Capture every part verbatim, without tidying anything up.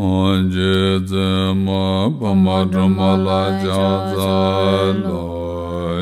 རྗེ་བཙུན་མོ་བུ་མོ་སྒྲོལ་མ་ལ་ཕྱག་འཚལ་ལོ།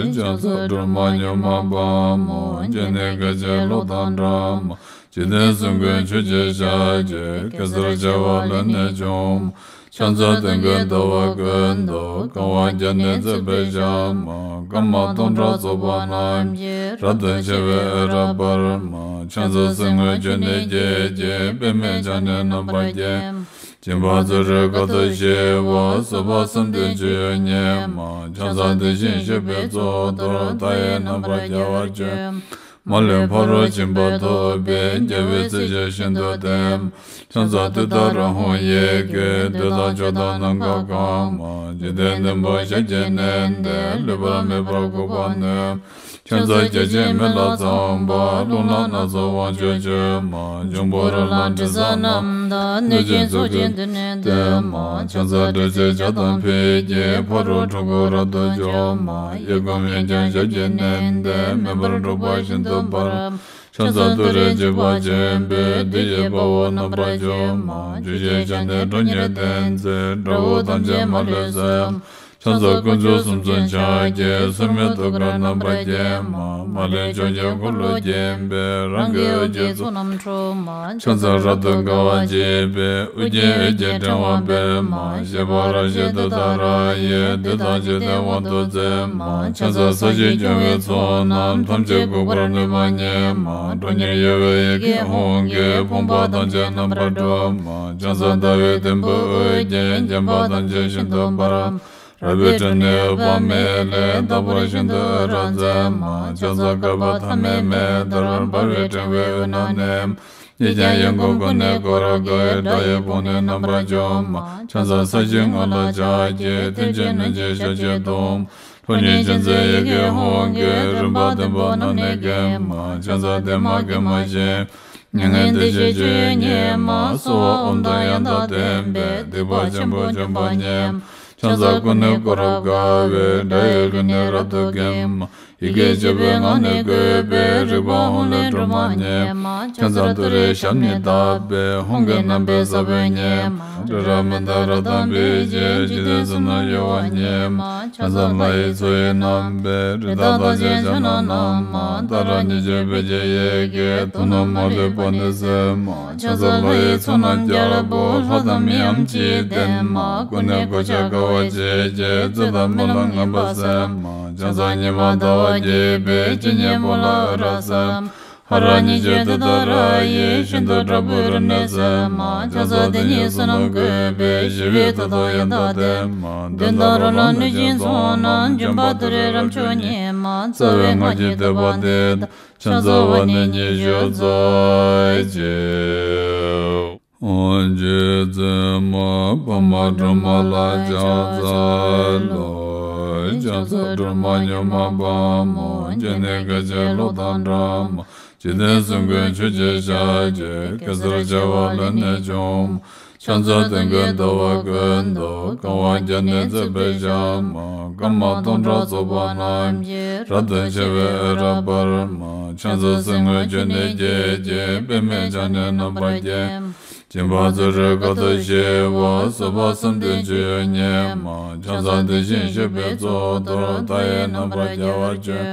ཕྱག་འཚལ་སྒྲོལ་མ་མྱུར་མ་དཔའ་མོ། སྤྱན་ནི་སྐད་ཅིག་གློག་དང་འདྲ་མོ། འཇིག་རྟེན་གསུམ་མགོན་ཆུ་སྐྱེས་ཞལ་གྱི། གེ་སར་བྱེ་བ་ལས་ནི་བྱུང་མོ། ཕྱག་འཚལ་སྟོན་ཀའི་ཟླ་བ་ཀུན་ཏུ། གང་བ་བརྒྱ་ནི་བརྩེགས་པའི་ཞལ་མོ། སྐར་མ་སྟོང་ཕྲག་ཚོགས་པ་རྣམས་ཀྱིས། རབ་ཏུ་ཕྱེ་བའི་འོད་རབ་འབར་མོ། ཕྱག་འཚལ་གསེར་དངུལ་ཆུ་ནས་སྐྱེས་ཀྱི། པདྨས་ཕྱག་ནི་རྣམ་པར་བརྒྱན་མོ། སྦྱིན་པ་ཚུ་རོལ་དཀའ་ཐུབ་ཞི་བ། བཟོད་པ་བསམ་གཏན་སྤྱོད་ཡུལ་ཉིད་མོ། ཕྱག་འཚལ་དེ་བཞིན་གཤེགས་པའི་གཙུག་ཏོར། མཐའ་ཡས་རྣམ་པར་རྒྱལ་བར་སྤྱོད་མོ། མ་ལུས་ཕ་རོལ་ཕྱིན་པ་ཐོབ་པའི། རྒྱལ་བའི་སྲས་ཀྱིས་ཤིན་ཏུ་བསྟེན་མོ། ཕྱག་འཚལ་ཏུཏྟཱ་ར་ཧཱུྃ་ཡི་གེ། བདུད་དང་ཕྱོགས་དང་ནམ་མཁའ་གང་མོ། འཇིག་རྟེན་བདུན་པོ་ཞབས་ཀྱིས་མནན་ཏེ། ལུས་པ་མེད་པར་འགུགས་པར་ནུས་མོ། ཕྱག་འཚལ་བརྒྱ་བྱིན་མེ་ལྷ་ཚངས་པ། རླུང་ལྷ་སྣ་ཚོགས་དབང་ཕྱུག་མཆོད་མོ། འབྱུང་པོ་རོ་ལངས་དྲི་ཟ་རྣམས་དང་། གནོད་སྦྱིན་ཚོགས་ཀྱིས་མདུན་ནས་བསྟོད་མོ། ཕྱག་འཚལ་དྲི་ཟའི་ཇ་དང་འབིགས་བྱེད། ཕ་རོལ་འཁྲུལ་འཁོར་རབ་ཏུ་འཇོམས་མོ། གཡས་བསྐུམ་གཡོན་བརྐྱང་ཞབས་ཀྱིས་མནན་ཏེ། མེ་འབར་འཁྲུག་པ་ཤིན་ཏུ་འབར་མོ། ཕྱག་འཚལ་ཏུ་རེ་འཇིགས་པ་ཆེན་པོས། བདུད་ཀྱི་དཔའ་བོ་རྣམ་པར་འཇོམས་མོ། བཅུ་ཞབས་ཀྱིས་ནི་ཁྲོ་གཉེར་ལྡན་མཛད། དགྲ་བོ་ཐམས་ཅད་མ་ལུས་གསོད་མོ། ཕྱག་འཚལ་དཀོན་མཆོག་གསུམ་མཚོན་ཕྱག་རྒྱའི། སོར་མོས་ཐུགས་ཀར་རྣམ་པར་བརྒྱན་མོ། མ་ལུས་ཕྱོགས་ཀྱི་འཁོར་ལོས་བརྒྱན་པའི། རང་གི་འོད་ཀྱི་ཚོགས་རྣམས་འཁྲུག་མོ། ཕྱག་འཚལ་རབ་ཏུ་དགའ་བ་བརྗིད་པའི། ཨོ་རྒྱན་འོད་ཀྱི་ཕྲེང་བ་སྤེལ་མོ། བཞད་པ་རབ་བཞད་ཏུཏྟཱ་ར་ཡིས། བདུད་དང་འཇིག་རྟེན་དབང་དུ་མཛད་མོ། ཕྱག་འཚལ་ས་གཞི་སྐྱོང་བའི་ཚོགས་རྣམས། ཐམས་ཅད་འགུགས་པར་ནུས་པ་ཉིད་མོ། ཁྲོ་གཉེར་གཡོ་བའི་ཡི་གེ་ཧཱུྃ་གིས། ཕོངས་པ་ཐམས་ཅད་རྣམ་པར་སྒྲོལ་མོ། ཕྱག་འཚལ་ཟླ་བའི་དུམ་བུས་དབུ་བརྒྱན། བརྒྱན་པ་ཐམས་ཅད་ཤིན་ཏུ་འབར་མོ། རལ་པའི་ཁྲོད་ནས་འོད་དཔག་མེད་ལས། རྟག་པར་ཤིན་ཏུ་འོད་རབ་མཛད་མོ། ཕྱག་འཚལ་བསྐལ་པ་ཐ་མའི་མེ་ལྟར། འབར་བའི་ཕྲེང་བའི་དབུས་ན་གནས། གཉིས་ཀྱང་གཡས་བསྐུམ་ཀུན་ནས་བསྐོར་དགའི། དགྲ་ཡི་དཔུང་ནི་རྣམ་པར་འཇོམས་མོ། ཕྱག་འཚལ་ས་གཞིའི་ངོས་ལ་ཕྱག་གི། མཐིལ་གྱིས་བསྣུན་ཅིང་ཞབས་ཀྱིས་བརྡུང་མོ། ཁྲོ་གཉེར་ཅན་མཛད་ཡི་གེ་ཧཱུྃ་གིས། རིམ་པ་བདུན་པོ་རྣམས་ནི་འགེམས་མོ། ཕྱག་འཚལ་བདེ་མ་དགེ་མ་ཞི་མྱ་ངན་འདས་ཞི་སྤྱོད་ཡུལ་ཉིད་མ། གསོལ་བ་ཨོཾ་དང་ཡང་དག་ལྡན་པས། སྡིག་པ་ཆེན་པོ་འཇོམས་པ་ཉིད་མ། ཕྱག་འཚལ་ཀུན་ནས་བསྐོར་རབ་དགའ་བའི། དགྲ་ཡི་ལུས་ནི་རབ་ཏུ་འགེམས་མ། ཡི་གེ་བཅུ་པའི་ངག་ནི་བཀོད་པའི། རིག་པ་ཧཱུྃ་ལས་སྒྲོལ་མ་ཉིད་མ། ཕྱག་འཚལ་ཏུ་རེའི་ཞབས་ནི་བརྡབས་པས། ཧཱུྃ་གི་རྣམ་པའི་ས་བོན་ཉིད་མ། རི་རབ་མནྡ་ར་དང་འབིགས་བྱེད། འཇིག་རྟེན་གསུམ་རྣམས་གཡོ་བ་ཉིད་མ། ཕྱག་འཚལ་ལྷ་ཡི་མཚོ་ཡི་རྣམ་པའི། རི་དྭགས་དང་བཅས་ཕྱག་ན་བསྣམས་མ། ཏཱ་ར་གཉིས་བརྗོད་འབིགས་བྱེད་ཡི་གེ། དུག་རྣམས་མ་ལུས་པ་ནི་སེལ་མ། ཕྱག་འཚལ་ལྷ་ཡི་ཚོགས་རྣམས་རྒྱལ་པོ། ལྷ་དང་མིའམ་ཅི་ཡིས་བསྟེན་མ། ཀུན་ནས་གོ་ཆ་དགའ་བ་བརྗིད་ཀྱིས། བཙོན་དང་སྨོན་ལམ་ངན་པ་སེལ་མ། ཕྱག་འཚལ་ཉི་མ་ཟླ་བ་རྒྱས་པའི། སྤྱན་གཉིས་པོ་ལ་འོད་རབ་གསལ་མ། ཧ་ར་གཉིས་བརྗོད་ཏུཏྟཱ་ར་ཡིས། ཤིན་ཏུ་དྲག་པོའི་རིམས་ནད་སེལ་མ། ཕྱག་འཚལ་དེ་ཉིད་བསོད་ནམས་བཀོད་པའི། ཞི་བའི་མཐུ་དང་ཡང་དག་ལྡན་མ། གདོན་དང་རོ་ལངས་གནོད་སྦྱིན་ཚོགས་རྣམས། འཇོམས་པ་ཏུ་རེ་རབ་མཆོག་ཉིད་མ། རྩ་བའི་སྔགས་ཀྱི་བསྟོད་པ་འདི་དང་། ཕྱག་འཚལ་བ་ནི་ཉི་ཤུ་རྩ་གཅིག་རྗེ་བཙུན་མོ་བུ་མོ་སྒྲོལ་མ་ལ་ཕྱག་འཚལ་ལོ། ཕྱག་འཚལ་སྒྲོལ་མ་མྱུར་མ་དཔའ་མོ། སྤྱན་ནི་སྐད་ཅིག་གློག་དང་འདྲ་མོ། འཇིག་རྟེན་གསུམ་མགོན་ཆུ་སྐྱེས་ཞལ་གྱི། གེ་སར་བྱེ་བ་ལས་ནི་བྱུང་མོ། ཕྱག་འཚལ་སྟོན་ཀའི་ཟླ་བ་ཀུན་ཏུ། གང་བ་བརྒྱ་ནི་བརྩེགས་པའི་ཞལ་མོ། སྐར་མ་སྟོང་ཕྲག་ཚོགས་པ་རྣམས་ཀྱིས། རབ་ཏུ་ཕྱེ་བའི་འོད་རབ་འབར་མོ། ཕྱག་འཚལ་གསེར་དངུལ་ཆུ་ནས་སྐྱེས་ཀྱི། པདྨས་ཕྱག་ནི་རྣམ་པར་བརྒྱན་མོ། སྦྱིན་པ་ཚུ་རོལ་དཀའ་ཐུབ་ཞི་བ། བཟོད་པ་བསམ་གཏན་སྤྱོད་ཡུལ་ཉིད་མ། ཕྱག་འཚལ་དེ་བཞིན་གཤེགས་པའི་གཙུག་ཏོར། མཐའ་ཡས་རྣམ་པར་རྒྱལ་བར་སྤྱོད་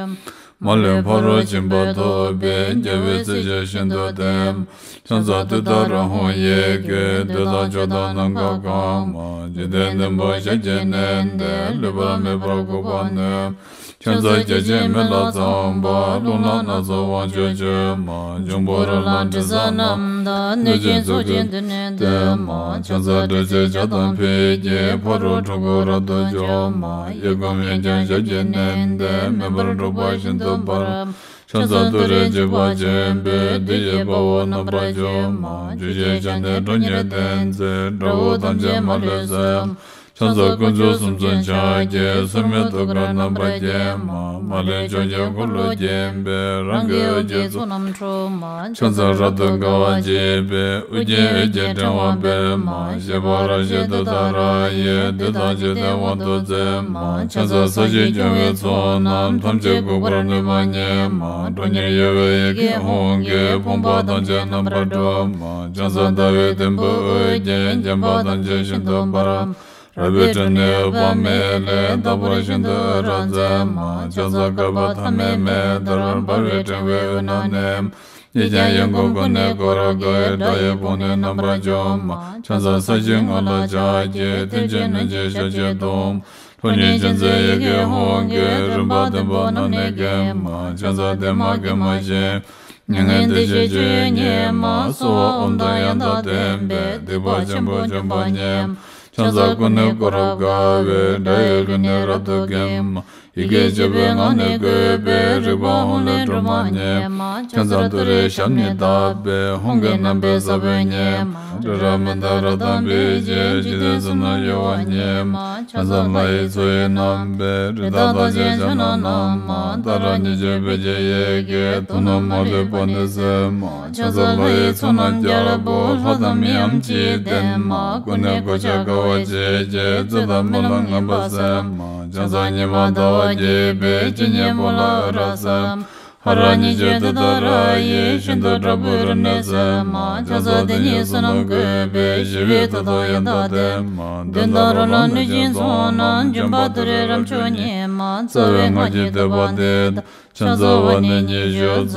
མ། ལུས་ཕ་རོལ་ཕྱིན་པ་ཐོབ་པའི། རྒྱལ་བའི་སྲས་ཀྱིས་ཤིན་ཏུ་བསྟེན་མ། ཕྱག་འཚལ་ཏུཏྟཱ་ར་ཧཱུྃ་ཡི་གེ། བདུད་དང་ཕྱོགས་དང་ནམ་མཁའ་གང་མ། འཇིག་རྟེན་བདུན་པོ་ཞབས་ཀྱིས་མནན་ཏེ། ལུས་པ་མེད་པར་འགུགས་པར་ནུས་མ། ཕྱག་འཚལ་བརྒྱ་བྱིན་མེ་ལྷ་ཚངས་པ། རླུང་ལྷ་སྣ་ཚོགས་དབང་ཕྱུག་མཆོད་མ། འབྱུང་པོ་རོ་ལངས་དྲི་ཟ་རྣམས་དང་། གནོད་སྦྱིན་ཚོགས་ཀྱིས་མདུན་ནས་བསྟོད་མ། ཕྱག་འཚལ་དྲི་ཟའི་ཇ་དང་འབིགས་བྱེད། ཕ་རོལ་འཁྲུལ་འཁོར་རབ་ཏུ་འཇོམས་མ། གཡས་བསྐུམ་གཡོན་བརྐྱང་ཞབས་ཀྱིས་མནན་ཏེ། མེ་འབར་འཁྲུག་པ་ཤིན་ཏུ་འབར་མ། ཕྱག་འཚལ་ཏུ་རེ་འཇིགས་པ་ཆེན་པོས། བདུད་ཀྱི་དཔའ་བོ་རྣམ་པར་འཇོམས་མ། བཅུ་ཞབས་ཀྱིས་ནི་ཁྲོ་གཉེར་ལྡན་མཛད། དགྲ་བོ་ཐམས་ཅད་མ་ལུས་གསོད་མ། ཕྱག་འཚལ་དཀོན་མཆོག་གསུམ་མཚོན་ཕྱག་རྒྱའི། སྲུང་མའི་ཐུགས་ཀར་རྣམ་པར་བརྒྱན་མ། མ་ལུས་ཕྱོགས་བཅུའི་འཁོར་ལོ་བརྒྱན་པའི། རང་གི་འོད་ཀྱི་ཚོགས་རྣམས་འཁྲུགས་མ། ཕྱག་འཚལ་རབ་ཏུ་དགའ་བ་བརྗིད་པའི། དབུ་རྒྱན་འོད་ཀྱི་ཕྲེང་བ་སྤེལ་མ། བཞད་པ་རབ་བཞད་ཏུཏྟཱ་ར་ཡིས། བདུད་དང་འཇིག་རྟེན་དབང་དུ་མཛད་མ། ཕྱག་འཚལ་ས་གཞི་སྐྱོང་བའི་ཚོགས་རྣམས། ཐམས་ཅད་འགུགས་པར་ནུས་པ་ཉིད་མ། ཁྲོ་གཉེར་གཡོ་བའི་ཡི་གེ་ཧཱུྃ་གིས། ཕོངས་པ་ཐམས་ཅད་རྣམ་པར་སྒྲོལ་མ། ཕྱག་འཚལ་ཟླ་བའི་དུམ་བུས་དབུ་རྒྱན། བརྒྱན་པ་ཐམས་ཅད་ཤིན་ཏུ་འབར་མ། རལ་པའི་ཁྲོད་ནས་འོད་དཔག་མེད་ལས། རྟག་པར་ཤིན་ཏུ་འོད་རབ་མཛད་མ། ཕྱག་འཚལ་བསྐལ་པ་ཐ་མའི་མེ་ལྟར། འབར་བའི་ཕྲེང་བའི་དབུས་ན་གནས། གཡས་བརྐྱང་གཡོན་བསྐུམ་ཀུན་ནས་བསྐོར་དགའི། དགྲ་ཡི་དཔུང་ནི་རྣམ་པར་འཇོམས་མ། ཕྱག་འཚལ་ས་གཞིའི་ངོས་ལ་ཕྱག་བགྱི། མཐིལ་གྱིས་བསྣུན་ཅིང་ཞབས་ཀྱིས་བརྡུང་། ཁྲོ་གཉེར་ཅན་མཛད་ཡི་གེ་ཧཱུྃ་གིས། རིམ་པ་བདུན་པོ་རྣམས་ནི་འགེམས་མ། ཕྱག་འཚལ་བདེ་མ་དགེ་མ་ཞིང་། མྱ་ངན་འདས་ཞི་སྤྱོད་ཡུལ་ཉིད་མ། གསོལ་བ་འོད་མདངས་ཡང་དག་ལྡན་པས། སྡིག་པ་ཆེན་པོ་འཇོམས་པ་ཉིད་མ། ཕྱག་འཚལ་ཀུན་ནས་བསྐོར་རབ་དགའ་བའི། དགྲ་ཡི་རྒོལ་ནི་རབ་ཏུ་འགེམས་མ། ཡི་གེ་བཅུ་པའི་ངག་ནི་བཀོད་པས། རིག་པ་ཧཱུྃ་ལས་སྒྲོལ་མ་ཉིད་མ། ཕྱག་འཚལ་ཏུ་རེའི་ཞབས་ནི་བརྡབས་པས། ཧཱུྃ་གི་རྣམ་པའི་ས་བོན་ཉིད་མ། སྤྲིན་རབ་མི་འདའ་རབ་དང་འབིགས་བྱེད། འཇིག་རྟེན་གསུམ་རྣམས་གཡོ་བ་ཉིད་མ། ཕྱག་འཚལ་ལྷ་ཡི་མཚོ་ཡི་རྣམ་པའི། རི་དྭགས་རྟགས་ཅན་ཕྱག་ན་བསྣམས་མ། ཏཱ་ར་གཉིས་བརྗོད་བོད་ཀྱི་ཡི་གེས། དུག་རྣམས་མ་ལུས་པ་ནི་སེལ་མ། ཕྱག་འཚལ་ལྷ་ཡི་ཚོགས་རྣམས་རྒྱལ་པོ། ལྷ་དང་མིའམ་ཅི་ཡིས་བསྟེན་མ། ཀུན་ནས་གོ་ཆ་དགའ་བ་བརྗིད་ཀྱིས། རྩོད་དང་རྨི་ལམ་ངན་པ་སེལ་མ། ཕྱག་འཚལ་ཉི་མ་ཟླ་བ་རྒྱས་པའི། སྤྱན་གཉིས་པོ་ལ་འོད་རབ་གསལ་མ། ཧ་ར་གཉིས་བརྗོད་ཏུཏྟཱ་ར་ཡིས། ཤིན་ཏུ་དྲག་པོའི་རིམས་ནད་སེལ་མ། ཕྱག་འཚལ་དེ་ཉིད་བསོད་ནམས་བཀོད་པས། ཞི་བའི་མཐུ་སྟོབས་ཡང་དག་ལྡན་མ། གདོན་དང་རོ་ལངས་གནོད་སྦྱིན་ཚོགས་རྣམས། འཇོམས་པ་ཏུ་རེའི་རབ་མཆོག་ཉིད་མ། རྩ་བའི་སྔགས་ཀྱི་བསྟོད་པ་འདི་དང་། ཕྱག་འཚལ་བ་ནི་ཉི་ཤུ་རྩ་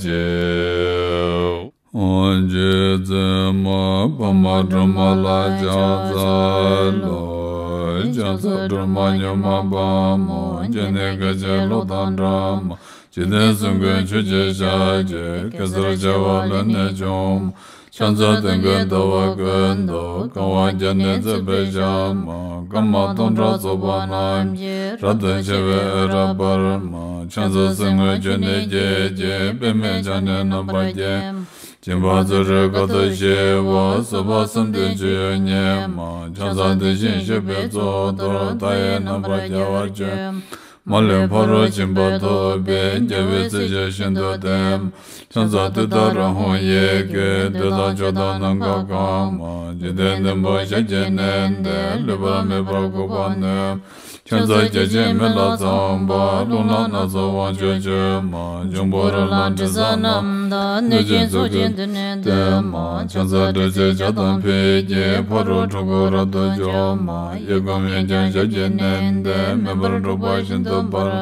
གཅིག་རྗེ་བཙུན་མ་འཕགས་མ་སྒྲོལ་མ་ལ་ཕྱག་འཚལ་ལོ། ཕྱག་འཚལ་སྒྲོལ་མ་མྱུར་མ་དཔའ་མོ། སྤྱན་ནི་སྐད་ཅིག་གློག་དང་འདྲ་མ། འཇིག་རྟེན་གསུམ་མགོན་ཆུ་སྐྱེས་ཞལ་གྱི། གེ་སར་བྱེ་བ་ལས་ནི་བྱུང་མ། ཕྱག་འཚལ་སྟོན་ཀའི་ཟླ་བ་ཀུན་ཏུ། གང་བ་བརྒྱ་ནི་བརྩེགས་པའི་ཞལ་མ། སྐར་མ་སྟོང་ཕྲག་ཚོགས་པ་རྣམས་ཀྱིས། རབ་ཏུ་ཕྱེ་བའི་འོད་རབ་འབར་མ། ཕྱག་འཚལ་སེམས་དངོས་བཅུ་ནི་སྐྱེད་ཅིང་། པདྨས་ཕྱག་ནི་རྣམ་པར་བརྒྱན། སྦྱིན་པ་བརྩོན་འགྲུས་དཀའ་ཐུབ་ཞི་བ། བཟོད་པ་བསམ་གཏན་སྤྱོད་ཡུལ་ཉིད་མ། ཕྱག་འཚལ་དེ་བཞིན་གཤེགས་པའི་གཙུག་ཏོར། མཐའ་ཡས་རྣམ་པར་རྒྱལ་བར་སྤྱོད། མ་ལུས་ཕ་རོལ་ཕྱིན་པ་ཐོབ་པའི། རྒྱལ་བའི་སྲས་ཀྱིས་ཤིན་ཏུ་བསྟེན། ཕྱག་འཚལ་ཏུཏྟཱ་ར་ཧཱུྃ་ཡི་གེས། བདུད་དང་ཕྱོགས་དང་ནམ་མཁའ་གང་མ། འཇིག་རྟེན་བདུན་པོ་ཞབས་ཀྱིས་མནན་ཏེ། ལུས་པ་མེད་པར་འགུགས་པར་ནུས། ཕྱག་འཚལ་བརྒྱ་བྱིན་མེ་ལྷ་ཚངས་པ། རླུང་ལྷ་སྣ་ཚོགས་དབང་ཕྱུག་མཆོད་མ། འབྱུང་པོ་རོ་ལངས་དྲི་ཟ་རྣམས་དང་། གནོད་སྦྱིན་ཚོགས་ཀྱིས་མདུན་ནས་བསྟོད་མ། ཕྱག་འཚལ་དྲི་ཟའི་ཇ་དང་ཕུད་ཀྱིས། ཕ་རོལ་འཁྲུལ་འཁོར་རབ་ཏུ་འཇོམས་མ། གཡས་བསྐུམ་གཡོན་བརྐྱང་ཞབས་ཀྱིས་མནན་ཏེ། མེ་འབར་འཁྲུགས་པ་ཤིན་ཏུ་འབར།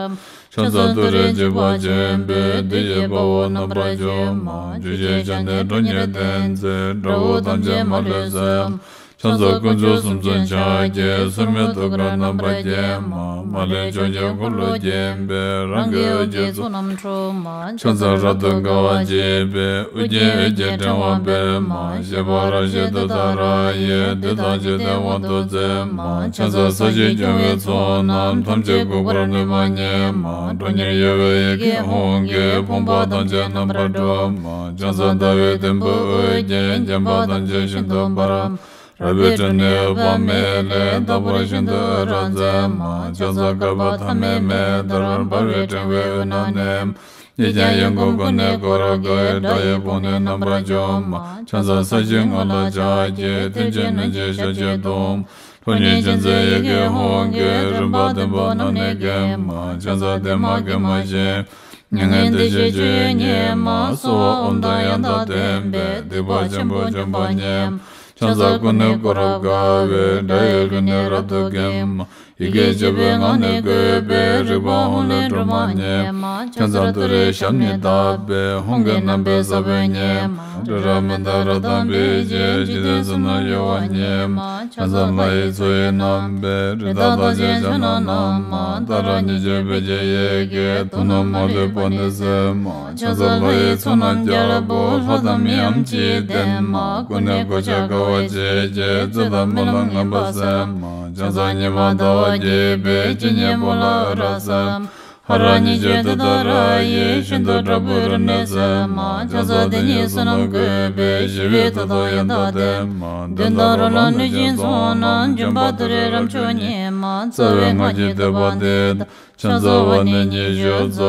ཕྱག་འཚལ་ཏུ་རེའི་འཇིགས་པ་ཆེན་པོས། བདུད་ཀྱི་དཔའ་བོ་རྣམ་པར་འཇོམས་མ། བཅུ་བཞིའི་ཞལ་ནི་ཁྲོ་གཉེར་ལྡན་མཛད། དགྲ་བོ་ཐམས་ཅད་མ་ལུས་གསོད། ཕྱག་འཚལ་དཀོན་མཆོག་གསུམ་མཚོན་ཕྱག་རྒྱའི། སྲུང་མའི་ཐུགས་ཀར་རྣམ་པར་བརྒྱན་མ། མ་ལུས་ཕྱོགས་བཅུའི་འཁོར་ལོ་བརྒྱན་པའི། རང་གི་འོད་ཀྱི་ཚོགས་རྣམས་འཁྲུགས་མ། ཕྱག་འཚལ་རབ་ཏུ་དགའ་བ་བརྗིད་པའི། དབུ་རྒྱན་འོད་ཀྱི་ཕྲེང་བ་སྤེལ་མ། བཞད་པ་རབ་བཞད་ཏུཏྟཱ་ར་ཡིས། བདུད་དང་འཇིག་རྟེན་དབང་དུ་མཛད་མ། ཕྱག་འཚལ་ས་གཞི་སྐྱོང་བའི་ཚོགས་རྣམས། ཐམས་ཅད་འགུགས་པར་ནུས་པ་ཉིད་མ། ཁྲོ་གཉེར་གཡོ་བའི་ཡི་གེ་ཧཱུྃ་གིས། ཕོངས་པ་ཐམས་ཅད་རྣམ་པར་སྒྲོལ་མ། ཕྱག་འཚལ་ཟླ་བའི་དུམ་བུས་དབུ་རྒྱན། བརྒྱན་པ་ཐམས་ཅད་ཤིན་ཏུ་འབར་མ། རལ་པའི་ཁྲོད་ནས་འོད་དཔག་མེད་ལས། རྟག་པར་ཤིན་ཏུ་འོད་རབ་མཛད་མ། ཕྱག་འཚལ་བསྐལ་པ་ཐ་མའི་མེ་ལྟར། འབར་བའི་ཕྲེང་བའི་དབུས་ན་གནས། གཡས་བརྐྱང་གཡོན་བསྐུམ་ཀུན་ནས་བསྐོར་དགའི། དགྲ་ཡི་དཔུང་ནི་རྣམ་པར་འཇོམས་མ། ཕྱག་འཚལ་ས་གཞིའི་ངོས་ལ་ཕྱག་བགྱི། མཐིལ་གྱིས་བསྣུན་ཅིང་ཞབས་ཀྱིས་བརྡུང་། ཁྲོ་གཉེར་ཅན་མཛད་ཡི་གེ་ཧཱུྃ་གིས། རིམ་པ་བདུན་པོ་རྣམས་ནི་འགེམས་མ། ཕྱག་འཚལ་བདེ་མ་དགེ་མ་ཞིང་། མྱ་ངན་འདས་ཞི་སྤྱོད་ཡུལ་ཉིད་མ། གསོལ་བ་འོད་མདངས་ཡང་དག་ལྡན་པས། སྡིག་པ་ཆེན་པོ་འཇོམས་པ་ཉིད་མ། ཕྱག་འཚལ་ཀུན་ནས་བསྐོར་རབ་དགའ་བའི། དགྲ་ཡི་རྒོལ་ནི་རབ་ཏུ་འགེམས་མ། ཡི་གེ་བཅུ་པའི་ངག་ནི་བཀོད་པས། རིག་པ་ཧཱུྃ་ལས་སྒྲོལ་མ་ཉིད་མ། ཕྱག་འཚལ་ཏུ་རེའི་ཞབས་ནི་བརྡབས་པས། ཧཱུྃ་གི་རྣམ་པའི་ས་བོན་ཉིད་མ། སྤྲིན་རབ་མི་འདའ་རབ་དང་འབིགས་བྱེད། འཇིག་རྟེན་གསུམ་རྣམས་གཡོ་བ་ཉིད་མ། ཕྱག་འཚལ་ལྷ་ཡི་མཚོ་ཡི་རྣམ་པའི། རི་དྭགས་རྟགས་ཅན་ཕྱག་ན་བསྣམས་མ། ཏཱ་ར་གཉིས་བརྗོད་བོད་ཀྱི་ཡི་གེས། དུག་རྣམས་མ་ལུས་པ་ནི་སེལ་མ། ཕྱག་འཚལ་ལྷ་ཡི་ཚོགས་རྣམས་རྒྱལ་པོ། ལྷ་དང་མིའམ་ཅི་ཡིས་བསྟེན་མ། ཀུན་ནས་གོ་ཆ་དགའ་བ་བརྗིད་ཀྱིས། རྩོད་དང་རྨི་ལམ་ངན་པ་སེལ་མ། ཕྱག་འཚལ་ཉི་མ་ཟླ་བ་རྒྱས་པའི། སྤྱན་གཉིས་པོ་ལ་འོད་རབ་གསལ་མ། ཧ་ ཧ་ར་ཉི་ཤུ་དུ་ད་ར་ཡེ་ཤིན་ཏུ་དྲག་པོའི་རིམས་ནད་སེལ་མ། ཆང་ས་དེ་ཉིད་བསོད་ནམས་བཀོད་པས་ཞི་བའི་མཐུ་དང་ཡང་དག་ལྡན་མ། གདོན་དང་རོ་ལངས་གནོད་སྦྱིན་ཚོགས་རྣམས། འབྱོན་པ་དུ་རེ་རབ་མཆོག་བརྙེས་མ། རྩ་བའི་སྔགས་ཀྱི་བསྟོད་པ་འདི་དང་། ཕྱག་འཚལ་བ་ནི་ཉི་ཤུ་རྩ་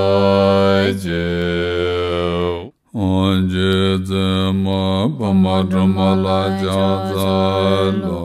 གཅིག་རྗེ་བཙུན་མ་འཕགས་མ་སྒྲོལ་མ་ལ་ཕྱག་འཚལ་ལོ།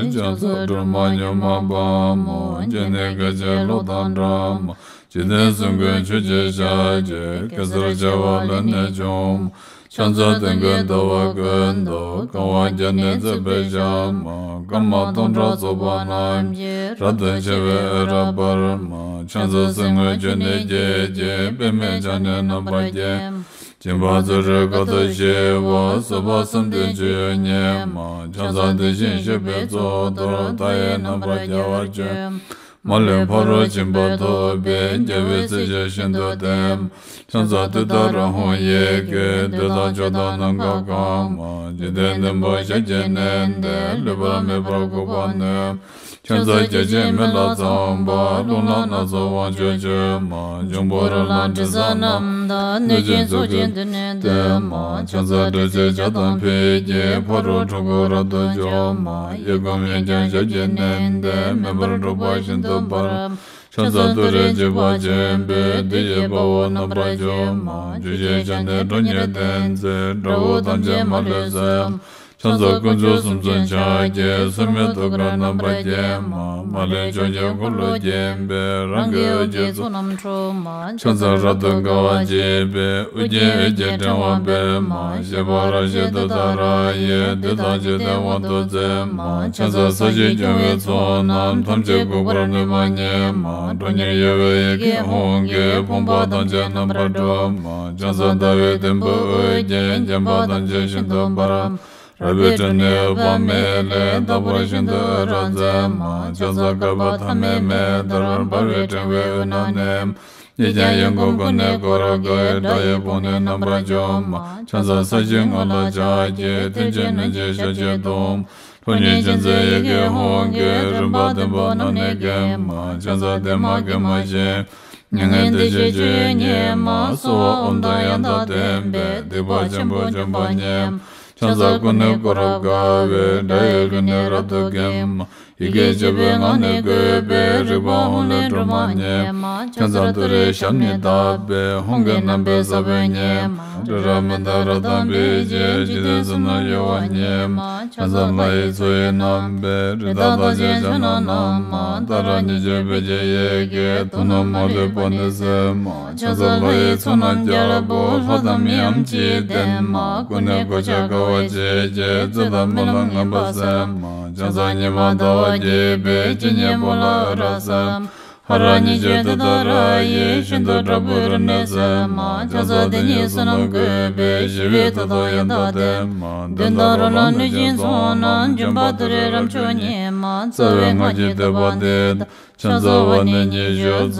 ཕྱག་འཚལ་སྒྲོལ་མ་མྱུར་མ་དཔའ་མོ། སྤྱན་ནི་སྐད་ཅིག་གློག་དང་འདྲ་མ། འཇིག་རྟེན་གསུམ་མགོན་ཆུ་སྐྱེས་ཞལ་གྱི། གེ་སར་བྱེ་བ་ལས་ནི་བྱུང་མ། ཕྱག་འཚལ་སྟོན་ཀའི་ཟླ་བ་ཀུན་ཏུ། གང་བ་བརྒྱ་ནི་བརྩེགས་པའི་ཞལ་མ། སྐར་མ་སྟོང་ཕྲག་ཚོགས་པ་རྣམས་ཀྱིས། རབ་ཏུ་ཕྱེ་བའི་འོད་རབ་འབར་མ། ཕྱག་འཚལ་གསེར་དངུལ་ཆུ་ནས་སྐྱེས་ཀྱི། པདྨས་ཕྱག་ནི་རྣམ་པར་བརྒྱན་མ། སྦྱིན་པ་བརྩོན་འགྲུས་དཀའ་ཐུབ་ཞི་བ། བཟོད་པ་བསམ་གཏན་སྤྱོད་ཡུལ་བརྙེས་མ། ཕྱག་འཚལ་དེ་བཞིན་གཤེགས་པའི་གཙུག་ཏོར། མཐའ་ཡས་རྣམ་པར་རྒྱལ་བར་སྤྱོད་མ། མ་ལུས་ཕ་རོལ་ཕྱིན་པ་ཐོབ་པའི། རྒྱལ་བའི་སྲས་ཆོས་ཤིན་ཏུ་བསྟན་མ། ཕྱག་འཚལ་ཏུཏྟཱ་ར་ཧཱུྃ་ཡི་གེས། བདུད་དང་ཕྱོགས་དང་ནམ་མཁའ་གང་མ། འཇིག་རྟེན་བདུན་པོ་ཞལ་གྱིས་མནན་ཏེ། ལུས་པར་མེ་འབར་ཁུག་པ་ནས། ཕྱག་འཚལ་བརྒྱ་བྱིན་མེ་ལྷ་ཚངས་པ། རླུང་ལྷ་སྣ་ཚོགས་དབང་ཕྱུག་མཆོད་མ། འབྱུང་པོ་རོ་ལངས་དྲི་ཟ་རྣམས་དང་། གནོད་སྦྱིན་ཚོགས་ཀྱིས་མདུན་ནས་བསྟོད་མ། ཕྱག་འཚལ་དྲི་ཟའི་ཆར་དང་ཕུད་ཀྱིས། ཕ་རོལ་འཁྲུལ་འཁོར་རབ་ཏུ་འཇོམས་མ། གཡས་བསྐུམ་གཡོན་བརྐྱང་ཞབས་ཀྱིས་མནན་ཏེ། མེ་འབར་འཁྲུག་པ་ཤིན་ཏུ་འབར་མ། ཕྱག་འཚལ་ཏུ་རེ་འཇིགས་པ་ཆེན་པོས། བདུད་ཀྱི་དཔའ་བོ་རྣམ་པར་འཇོམས་མ། བཅུ་ཞལ་ཕྱག་ནི་ཁྲོ་གཉེར་ལྡན་མཛད། དགྲ་བོ་ཐམས་ཅད་མ་ལུས་གསོད་མ། ཕྱག་འཚལ་དཀོན་མཆོག་གསུམ་མཚོན་ཕྱག་རྒྱའི། སོར་མོས་ཐུགས་ཀར་རྣམ་པར་བརྒྱན་མ། མ་ལུས་ཕྱོགས་ཀྱི་འཁོར་ལོས་བརྒྱན་པའི། རང་གི་འོད་ཀྱི་ཚོགས་རྣམས་འཁྲུག་མ། ཕྱག་འཚལ་རབ་ཏུ་དགའ་བ་བརྗིད་པའི། ཨོ་རྒྱན་འོད་ཀྱི་ཕྲེང་བ་སྤེལ་མ། བཞད་པ་རབ་བཞད་ཏུཏྟཱ་ར་ཡིས། བདུད་དང་འཇིག་རྟེན་དབང་དུ་མཛད་མ། ཕྱག་འཚལ་ས་གཞི་སྐྱོང་བའི་ཚོགས་རྣམས། ཐམས་ཅད་འགུགས་པར་ནུས་པ་ཉིད་མ། ཁྲོ་གཉེར་གཡོ་བའི་ཡི་གེ་ཧཱུྃ་གིས། ཕོངས་པ་ཐམས་ཅད་རྣམ་པར་སྒྲོལ་མ། ཕྱག་འཚལ་ཟླ་བའི་དུམ་བུས་དབུ་བརྒྱན། བརྒྱན་པ་ཐམས་ཅད་ཤིན་ཏུ་འབར་མ། རལ་པའི་ཁྲོད་ནས་འོད་དཔག་མེད་ལས། རྟག་པར་ཤིན་ཏུ་འོད་རབ་མཛད་མ། ཕྱག་འཚལ་བསྐལ་པ་ཐ་མའི་མེ་ལྟར། འབར་བའི་ཕྲེང་བའི་དབུས་ན་གནས་མ། གཉིས་ཀྱང་གཡོན་བསྐུམ་ཀུན་ནས་བསྐོར་དགའི། དགྲ་ཡི་དཔུང་ནི་རྣམ་པར་འཇོམས་མ། ཕྱག་འཚལ་ས་གཞིའི་ངོས་ལ་ཕྱག་གི། མཐིལ་གྱིས་བསྣུན་ཅིང་ཞབས་ཀྱིས་བརྡུང་མ། ཁྲོ་གཉེར་ཅན་མཛད་ཡི་གེ་ཧཱུྃ་གིས། རིམ་པ་བདུན་པོ་རྣམས་ནི་འགེམས་མ། ཕྱག་འཚལ་བདེ་མ་དགེ་མ་ཞི་མ། མྱ་ངན་འདས་ཞི་སྤྱོད་ཡུལ་ཉིད་མ། གསོལ་བ་ཨོཾ་དང་ཡང་དག་ལྡན་པས། སྡིག་པ་ཆེན་པོ་འཇོམས་པ་ཉིད་མ། ཕྱག་འཚལ་ཀུན་ནས་བསྐོར་རབ་དགའ་བའི། དགྲ་ཡི་ལུས་ནི་རབ་ཏུ་འགེམས་མ། ཡི་གེ་བཅུ་པའི་ངག་ནི་བཀོད་པའི། རིག་པ་ཧཱུྃ་ལས་སྒྲོལ་མ་ཉིད་མ། ཕྱག་འཚལ་ཏུ་རེའི་ཞབས་ནི་བརྡབས་པས། ཧཱུྃ་གི་རྣམ་པའི་ས་བོན་ཉིད་མ། རི་རབ་མནྡ་ར་དང་འབིགས་བྱེད། འཇིག་རྟེན་གསུམ་རྣམས་གཡོ་བ་ཉིད་མ། ཕྱག་འཚལ་ལྷ་ཡི་མཚོ་ཡི་རྣམ་པའི། རི་དྭགས་རྟགས་ཅན་ཕྱག་ན་བསྣམས་མ། ཏཱ་ར་གཉིས་བརྗོད་བོད་ཀྱི་ཡི་གེས། དུག་རྣམས་མ་ལུས་པ་ནི་སེལ་མ། ཕྱག་འཚལ་ལྷ་ཡི་ཚོགས་རྣམས་རྒྱལ་པོ། ལྷ་དང་མིའམ་ཅི་ཡིས་བསྟེན་མ། ཀུན་ནས་གོ་ཆ་དགའ་བ་བརྗིད་ཀྱིས། རྩོད་དང་སྨོན་ལམ་ངན་པ་སེལ་མ། ཕྱག་འཚལ་ཉི་མ་ཟླ་བ་རྒྱས་པའི། སྤྱན་གཉིས་པོ་ལ་འོད་རབ་གསལ་མ། ཧ་ར་གཉིས་བརྗོད་ཏུཏྟཱ་ར་ཡིས། ཤིན་ཏུ་དྲག་པོའི་རིམས་ནད་སེལ་མ། ཕྱག་འཚལ་དེ་ཉིད་བསོད་ནམས་བཀོད་པས། ཞི་བའི་མཐུ་དང་ཡང་དག་ལྡན་མ། གདོན་དང་རོ་ལངས་གནོད་སྦྱིན་ཚོགས་རྣམས། འབྱོན་པ་དུ་རེ་རབ་མཆོག་བརྙེས་མ། རྩ་བའི་སྔགས་ཀྱི་བསྟོད་པ་འདི་དང་། ཕྱག་འཚལ་བ་ནི་ཉི་ཤུ་རྩ་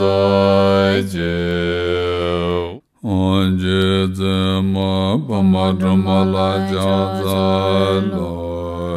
གཅིག་རྗེ་བཙུན་མ་འཕགས་མ་སྒྲོལ་མ་ལ་ཕྱག་འཚལ་ལོ།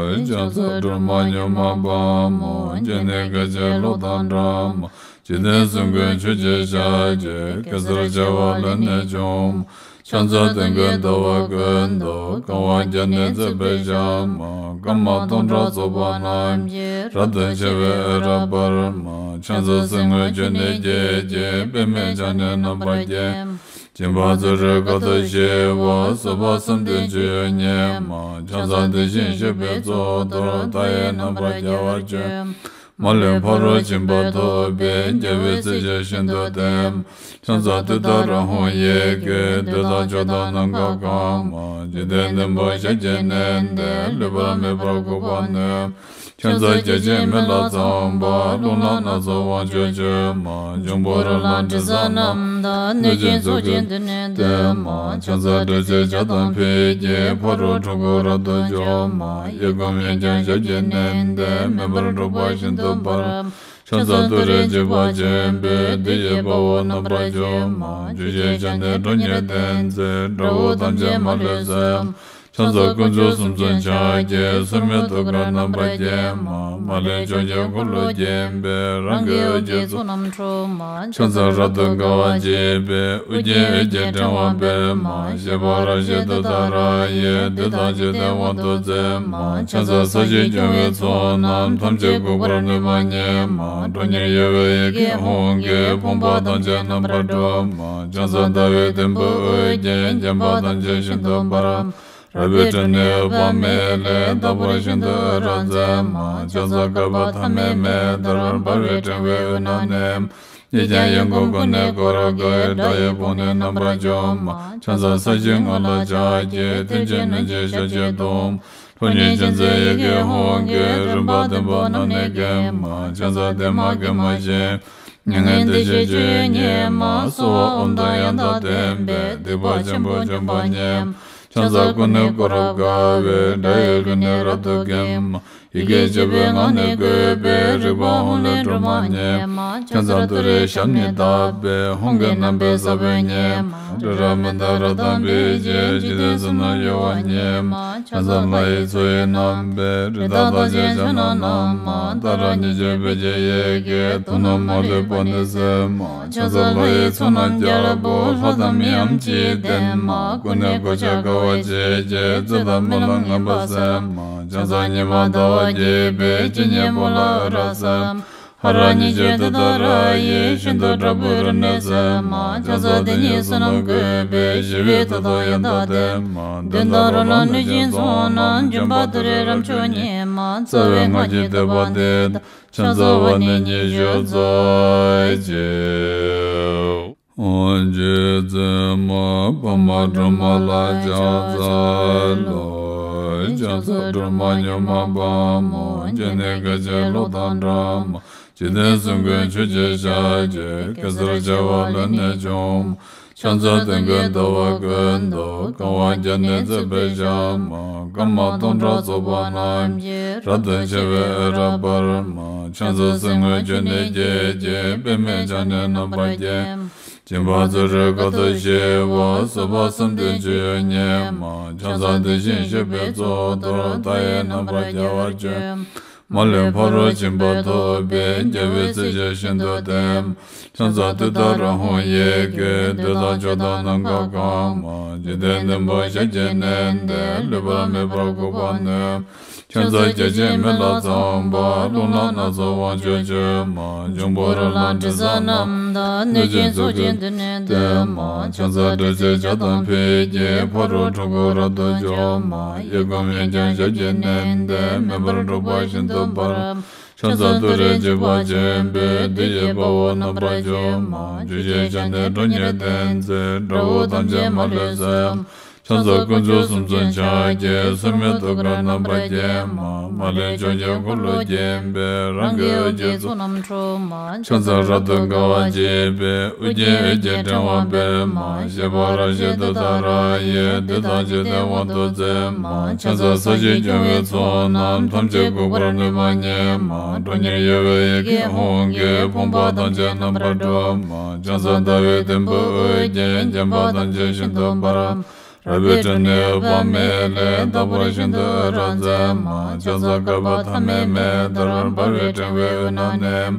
ཕྱག་འཚལ་སྒྲོལ་མ་མྱུར་མ་དཔའ་མོ། སྤྱན་ནི་སྐད་ཅིག་གློག་དང་འདྲ་མ། འཇིག་རྟེན་གསུམ་མགོན་ཆུ་སྐྱེས་ཞལ་གྱི། གེ་སར་བྱེ་བ་ལས་ནི་བྱུང་མ། ཕྱག་འཚལ་སྟོན་ཀའི་ཟླ་བ་ཀུན་ཏུ། གང་བ་བརྒྱ་ནི་བརྩེགས་པའི་ཞལ་མ། སྐར་མ་སྟོང་ཕྲག་ཚོགས་པ་རྣམས་ཀྱིས། རབ་ཏུ་ཕྱེ་བའི་འོད་རབ་འབར་མ། ཕྱག་འཚལ་གསེར་དངུལ་ཆུ་ནས་སྐྱེས་ཀྱི། པདྨས་ཕྱག་ནི་རྣམ་པར་བརྒྱན་མ། སྦྱིན་པ་བརྩོན་འགྲུས་དཀའ་ཐུབ་ཞི་བ། བཟོད་པ་བསམ་གཏན་སྤྱོད་ཡུལ་ཉིད་མ། ཕྱག་འཚལ་དེ་བཞིན་གཤེགས་པའི་གཙུག་ཏོར། མཐའ་ཡས་རྣམ་པར་རྒྱལ་བར་སྤྱོད་མ། མ་ལུས་ཕ་རོལ་ཕྱིན་པ་ཐོབ་པའི། རྒྱལ་བའི་སྲས་ཆོས་ཤིན་ཏུ་བསྟན་མ། ཕྱག་འཚལ་ཏུཏྟཱ་ར་ཧཱུྃ་ཡི་གེས། བདུད་དང་ཕྱོགས་དང་ནམ་མཁའ་གང་མ། འཇིག་རྟེན་བདུན་པོ་ཞལ་གྱིས་མནན་ཏེ། ལུས་པར་མེ་འབར་ཁུག་པ་ནས། ཕྱག་འཚལ་བརྒྱ་བྱིན་མེ་ལྷ་ཚངས་པ། རླུང་ལྷ་སྣ་ཚོགས་དབང་ཕྱུག་མཆོད་མ། འབྱུང་པོ་རོ་ལངས་དྲི་ཟ་རྣམས་དང་། གནོད་སྦྱིན་ཚོགས་ཀྱིས་མདུན་ནས་བསྟོད་མ། ཕྱག་འཚལ་དྲི་ཟའི་ཆར་དང་ཕུད་ཀྱིས། ཕ་རོལ་འཁྲུལ་འཁོར་རབ་ཏུ་འཇོམས་མ། གཡས་བསྐུམ་གཡོན་བརྐྱང་ཞབས་ཀྱིས་མནན་ཏེ། མེ་འབར་འཁྲུག་པ་ཤིན་ཏུ་འབར་མ། ཕྱག་འཚལ་ཏུ་རེ་འཇིགས་པ་ཆེན་པོས། བདུད་ཀྱི་དཔའ་བོ་རྣམ་པར་འཇོམས་མ། བཅུ་ཞལ་ཕྱག་ནི་ཁྲོ་གཉེར་ལྡན་མཛད། དགྲ་བོ་ཐམས་ཅད་མ་ལུས་གསོད་མ། ཕྱག་འཚལ་དཀོན་མཆོག་གསུམ་མཚོན་ཕྱག་རྒྱའི། མཚན་མོའི་ཐུགས་ཀར་རྣམ་པར་བརྒྱན་མ། མ་ལུས་ཕྱོགས་བཅུའི་འཁོར་ལོས་བརྒྱན་པའི། རང་གི་འོད་ཀྱི་ཚོགས་རྣམས་འཁྲུགས་མ། ཕྱག་འཚལ་རབ་ཏུ་དགའ་བ་བརྗིད་པའི། དབུ་རྒྱན་འོད་ཀྱི་ཕྲེང་བ་སྤེལ་མ། བཞད་པ་རབ་བཞད་ཏུཏྟཱ་ར་ཡིས། བདུད་དང་འཇིག་རྟེན་དབང་དུ་མཛད་མ། ཕྱག་འཚལ་ས་གཞི་སྐྱོང་བའི་ཚོགས་རྣམས། ཐམས་ཅད་འགུགས་པར་ནུས་པ་ཉིད་མ། ཁྲོ་གཉེར་གཡོ་བའི་ཡི་གེ་ཧཱུྃ་གིས། ཕོངས་པ་ཐམས་ཅད་རྣམ་པར་སྒྲོལ་མ། ཕྱག་འཚལ་ཟླ་བའི་དུམ་བུས་དབུ་རྒྱན། བརྒྱན་པ་ཐམས་ཅད་ཤིན་ཏུ་འབར་མ། རལ་པའི་ཁྲོད་ནས་འོད་དཔག་མེད་ལས། རྟག་པར་ཤིན་ཏུ་འོད་རབ་མཛད་མ། ཕྱག་འཚལ་བསྐལ་པ་ཐ་མའི་མེ་ལྟར། འབར་བའི་ཕྲེང་བའི་དབུས་ན་གནས་མ། གཡས་བརྐྱང་གཡོན་བསྐུམ་ཀུན་ནས་བསྐོར་དགའི། དགྲ་ཡི་དཔུང་ནི་རྣམ་པར་འཇོམས་མ། ཕྱག་འཚལ་ས་གཞིའི་ངོས་ལ་ཕྱག་བགྱི། མཐིལ་གྱིས་བསྣུན་ཅིང་ཞབས་ཀྱིས་བརྡུང་མ། ཁྲོ་གཉེར་ཅན་མཛད་ཡི་གེ་ཧཱུྃ་གིས། རིམ་པ་བདུན་པོ་རྣམས་ནི་འགེམས་མ། ཕྱག་འཚལ་བདེ་མ་དགེ་མ་ཞི་མ། མྱ་ངན་འདས་ཞི་སྤྱོད་ཡུལ་ཉིད་མ། གསོལ་བ་ཨོཾ་དང་ཡང་དག་ལྡན་པས། སྡིག་པ་ཆེན་པོ་འཇོམས་པ་ཉིད་མ། ཕྱག་འཚལ་ཀུན་ནས་བསྐོར་རབ་དགའ་བའི། དགྲ་ཡི་རླུང་ནི་རབ་ཏུ་འགེམས་མ། ཡི་གེ་བཅུ་པའི་ངག་ནི་བཀོད་པའི། རིག་པ་ཧཱུྃ་ལས་སྒྲོལ་མ་ཉིད་མ། ཕྱག་འཚལ་ཏུ་རེའི་ཞབས་ནི་བརྡབས་པས། ཧཱུྃ་གི་རྣམ་པའི་ས་བོན་ཉིད་མ། ཏྲི་ར་མི་ཏ་རཀྟ་པི་ཙི། འཇིག་རྟེན་གསུམ་ན་གཡོ་བ་ཉིད་མ། ཕྱག་འཚལ་ལྷ་ཡི་མཚོ་ཡི་རྣམ་པའི། རི་དྭགས་རྟགས་ཅན་ཕྱག་ན་བསྣམས་མ། ཏཱ་ར་གཉིས་བརྗོད་བོད་ཀྱི་ཡི་གེས། དུག་རྣམས་མ་ལུས་པ་ནི་སེལ་མ། ཕྱག་འཚལ་ལྷ་ཡི་ཚོགས་རྣམས་རྒྱལ་པོ། ལྷ་དང་མིའམ་ཅི་ཡིས་བསྟེན་མ། ཀུན་ནས་གོ་ཆ་དགའ་བ་བརྗིད་ཀྱིས། རྩིབས་དང་རྨི་ལམ་ངན་པ་སེལ་མ། ཕྱག་འཚལ་ཉི་མ་ཟླ་བ་རྒྱས་པའི། སྤྱན་གཉིས་པོ་ལ་འོད་རབ་གསལ་མ། ཧ་ར་གཉིས་བརྗོད་ཏུཏྟཱ་ར་ཡིས། ཤིན་ཏུ་དྲག་པོའི་རིམས་ནད་སེལ་མ། ཕྱག་འཚལ་དེ་ཉིད་བསོད་ནམས་བཀོད་པའི། ཞི་བའི་མཐུ་སྟོབས་ཡང་དག་ལྡན་མ། གདོན་དང་རོ་ལངས་གནོད་སྦྱིན་ཚོགས་རྣམས། འཇོམས་པ་ཏུ་རེའི་རབ་མཆོག་ཉིད་མ། རྩ་བའི་སྔགས་ཀྱི་བསྟོད་པ་འདི་དང་། ཕྱག་འཚལ་བ་ནི་ཉི་ཤུ་རྩ་གཅིག་རྗེ་བཙུན་མ་པདྨ་སྒྲོལ་མ་ལ་ཕྱག་འཚལ་ལོ། ཕྱག་འཚལ་སྒྲོལ་མ་མྱུར་མ་དཔའ་མོ། སྤྱན་ནི་སྐད་ཅིག་གློག་དང་འདྲ་མ། འཇིག་རྟེན་གསུམ་མགོན་ཆུ་སྐྱེས་ཞལ་གྱི། གེ་སར་བྱེ་བ་ལས་ནི་བྱུང་མ། ཕྱག་འཚལ་སྟོན་ཀའི་ཟླ་བ་ཀུན་ཏུ། གང་བ་བརྒྱ་ནི་བརྩེགས་པའི་ཞལ་མ། སྐར་མ་སྟོང་ཕྲག་ཚོགས་པ་རྣམས་ཀྱིས། རབ་ཏུ་ཕྱེ་བའི་འོད་རབ་འབར་མ། ཕྱག་འཚལ་གསེར་དངུལ་ཆུ་ནས་སྐྱེས་ཀྱི། པདྨས་ཕྱག་ནི་རྣམ་པར་བརྒྱན་མ། སྦྱིན་པ་བརྩོན་འགྲུས་དཀའ་ཐུབ་ཞི་བ། བཟོད་པ་གསུམ་ལྡན་སྤྱོད་ཡུལ་ཉིད་མ། ཕྱག་འཚལ་དེ་བཞིན་གཤེགས་པའི་གཙུག་ཏོར། མཐའ་ཡས་རྣམ་པར་རྒྱལ་བར་སྤྱོད་མ། མ་ལུས་ཕ་རོལ་ཕྱིན་པ་ཐོབ་པའི། རྒྱལ་བའི་སྲས་ཀྱིས་ཤིན་ཏུ་བསྟེན་མ། ཕྱག་འཚལ་ཏུཏྟཱ་ར་ཧཱུྃ་ཡི་གེས། བདུད་དང་ཕྱོགས་དང་ནམ་མཁའ་གང་མ། འཇིག་རྟེན་བདུན་པོ་ཞབས་ཀྱིས་མནན་ཏེ། ལུས་པ་མེད་པར་འགུགས་པར་ནུས། ཕྱག་འཚལ་བརྒྱ་བྱིན་མེ་ལྷ་ཚངས་པ། རླུང་ལྷ་སྣ་ཚོགས་དབང་ཕྱུག་མཆོད་མ། འབྱུང་པོ་རོ་ལངས་དྲི་ཟ་རྣམས་དང་། གནོད་སྦྱིན་ཚོགས་ཀྱིས་མདུན་ནས་བསྟོད་མ། ཕྱག་འཚལ་དྲི་ཟའི་ཇ་དང་ཕུད་ཀྱིས། ཕ་རོལ་འཁྲུལ་འཁོར་རབ་ཏུ་འཇོམས་མ། གཡས་བསྐུམ་གཡོན་བརྐྱང་ཞབས་ཀྱིས་མནན་ཏེ། མེ་འབར་འཁྲུགས་པ་ཤིན་ཏུ་འབར་མ། ཕྱག་འཚལ་ཏུ་རེ་འཇིགས་པ་ཆེན་པོས། བདུད་ཀྱི་དཔའ་བོ་རྣམ་པར་འཇོམས་མ། བཅུ་གཅིག་ཕྱག་ནི་ཁྲོ་གཉེར་ལྡན་མཛད། དགྲ་བོ་ཐམས་ཅད་མ་ལུས་གསོད་མ། ཕྱག་འཚལ་དཀོན་མཆོག་གསུམ་མཚོན་ཕྱག་རྒྱའི། མཚན་མོའི་ཐུགས་ཀར་རྣམ་པར་བརྒྱན་མ། མ་ལུས་ཕྱོགས་བཅུའི་འཁོར་ལོས་བརྒྱན་པའི། རང་གི་འོད་ཀྱི་ཚོགས་རྣམས་འཁྲུགས་མ། ཕྱག་འཚལ་རབ་ཏུ་དགའ་བ་བརྗིད་པའི། དབུ་རྒྱན་འོད་ཀྱི་ཕྲེང་བ་སྤེལ་མ། བཞད་པ་རབ་བཞད་ཏུཏྟཱ་ར་ཡིས། བདུད་དང་འཇིག་རྟེན་དབང་དུ་མཛད་མ། ཕྱག་འཚལ་ས་གཞི་སྐྱོང་བའི་ཚོགས་རྣམས། ཐམས་ཅད་འགུགས་པར་ནུས་པ་ཉིད་མ། ཁྲོ་གཉེར་གཡོ་བའི་ཡི་གེ་ཧཱུྃ་གིས། ཕོངས་པ་ཐམས་ཅད་རྣམ་པར་སྒྲོལ་མ། ཕྱག་འཚལ་ཟླ་བའི་དུམ་བུས་དབུ་རྒྱན། བརྒྱན་པ་ཐམས་ཅད་ཤིན་ཏུ་འབར་མ། རལ་པའི་ཁྲོད་ནས་འོད་དཔག་མེད་ལས། རྟག་པར་ཤིན་ཏུ་འོད་རབ་མཛད་མ། ཕྱག་འཚལ་བསྐལ་པ་ཐ་མའི་མེ་ལྟར། འབར་བའི་ཕྲེང་བའི་དབུས་ན་གནས་མ།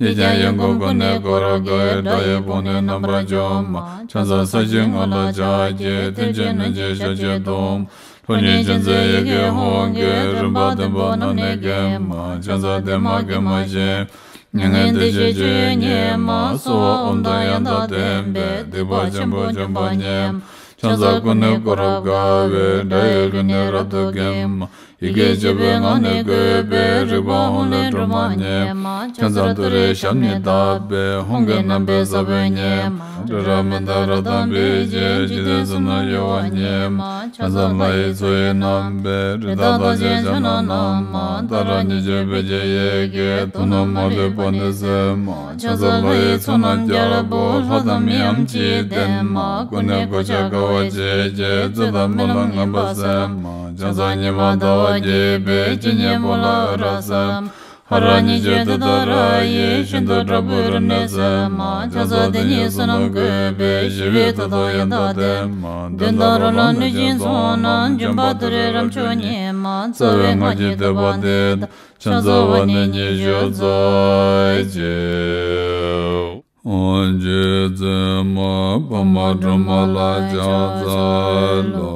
གཡས་བརྐྱང་གཡོན་བསྐུམ་ཀུན་ནས་བསྐོར་དགའི། དགྲ་ཡི་དཔུང་ནི་རྣམ་པར་འཇོམས་མ། ཕྱག་འཚལ་ས་གཞིའི་ངོས་ལ་ཕྱག་བགྱི། མཐིལ་གྱིས་བསྣུན་ཅིང་ཞབས་ཀྱིས་བརྡུང་མ། ཁྲོ་གཉེར་ཅན་མཛད་ཡི་གེ་ཧཱུྃ་གིས། རིམ་པ་བདུན་པོ་རྣམས་ནི་འགེམས་མ། ཕྱག་འཚལ་བདེ་མ་དགེ་མ་ཞི་མ། མྱ་ངན་འདས་ཞི་སྤྱོད་ཡུལ་ཉིད་མ། གསོལ་བ་ཨོཾ་དང་ཡང་དག་ལྡན་པས། སྡིག་པ་ཆེན་པོ་འཇོམས་པ་ཉིད་མ། ཕྱག་འཚལ་ཀུན་ནས་བསྐོར་རབ་དགའ་བའི། དགྲ་ཡི་རླུང་ནི་རབ་ཏུ་འགེམས་མ། ཡི་གེ་བཅུ་པའི་ངག་ནི་བཀོད་པའི། རིག་པ་ཧཱུྃ་ལས་སྒྲོལ་མ་ཉིད་མ། ཕྱག་འཚལ་ཏུ་རེའི་ཞབས་ནི་བརྡབས་པས། ཧཱུྃ་གི་རྣམ་པའི་ས་བོན་ཉིད་མ། ཏྲི་ར་མི་ཏ་རཀྟ་པི་ཙི། འཇིག་རྟེན་གསུམ་ན་གཡོ་བ་ཉིད་མ། ཕྱག་འཚལ་ལྷ་ཡི་མཚོ་ཡི་རྣམ་པའི། རི་དྭགས་རྟགས་ཅན་ཕྱག་ན་བསྣམས་མ། ཏཱ་ར་གཉིས་བརྗོད་བོད་ཀྱི་ཡི་གེས། དུག་རྣམས་མ་ལུས་པ་ནི་སེལ་མ། ཕྱག་འཚལ་ལྷ་ཡི་ཚོགས་རྣམས་རྒྱལ་པོ། ལྷ་དང་མིའམ་ཅི་ཡིས་བསྟེན་མ། ཀུན་ནས་གོ་ཆ་དགའ་བ་བརྗིད་ཀྱིས། རྩིབས་དང་རྨི་ལམ་ངན་པ་སེལ་མ། ཕྱག་འཚལ་ཉི་མ་ཟླ་བ་རྒྱས་པའི། སྤྱན་གཉིས་པོ་ལ་འོད་རབ་གསལ་མ། ཧ་ར་གཉིས་ཀྱི་དེ་ལྟར་ར་ཡིས། ཤིན་ཏུ་དྲག་པོའི་རིམས་ནད་སེལ་མ། ཁྱད་མཚར་དེ་ཉིད་བསོད་ནམས་བཀོད་པས། ཞི་བའི་མཐུ་དང་ཡང་དག་ལྡན་མ། གདོན་དང་རོ་ལངས་གནོད་སྦྱིན་ཚོགས་རྣམས། འཇོམས་པ་ཏུ་རེ་རབ་མཆོག་ཉིད་མ། རྩ་བའི་སྔགས་ཀྱི་བཟླས་པ་འདི་དང་། ཕྱག་འཚལ་བ་ནི་ཉི་ཤུ་རྩ་གཅིག་རྗེ་བཙུན་མ་འཕགས་མ་སྒྲོལ་མ་ལ་ཕྱག་འཚལ་ལོ།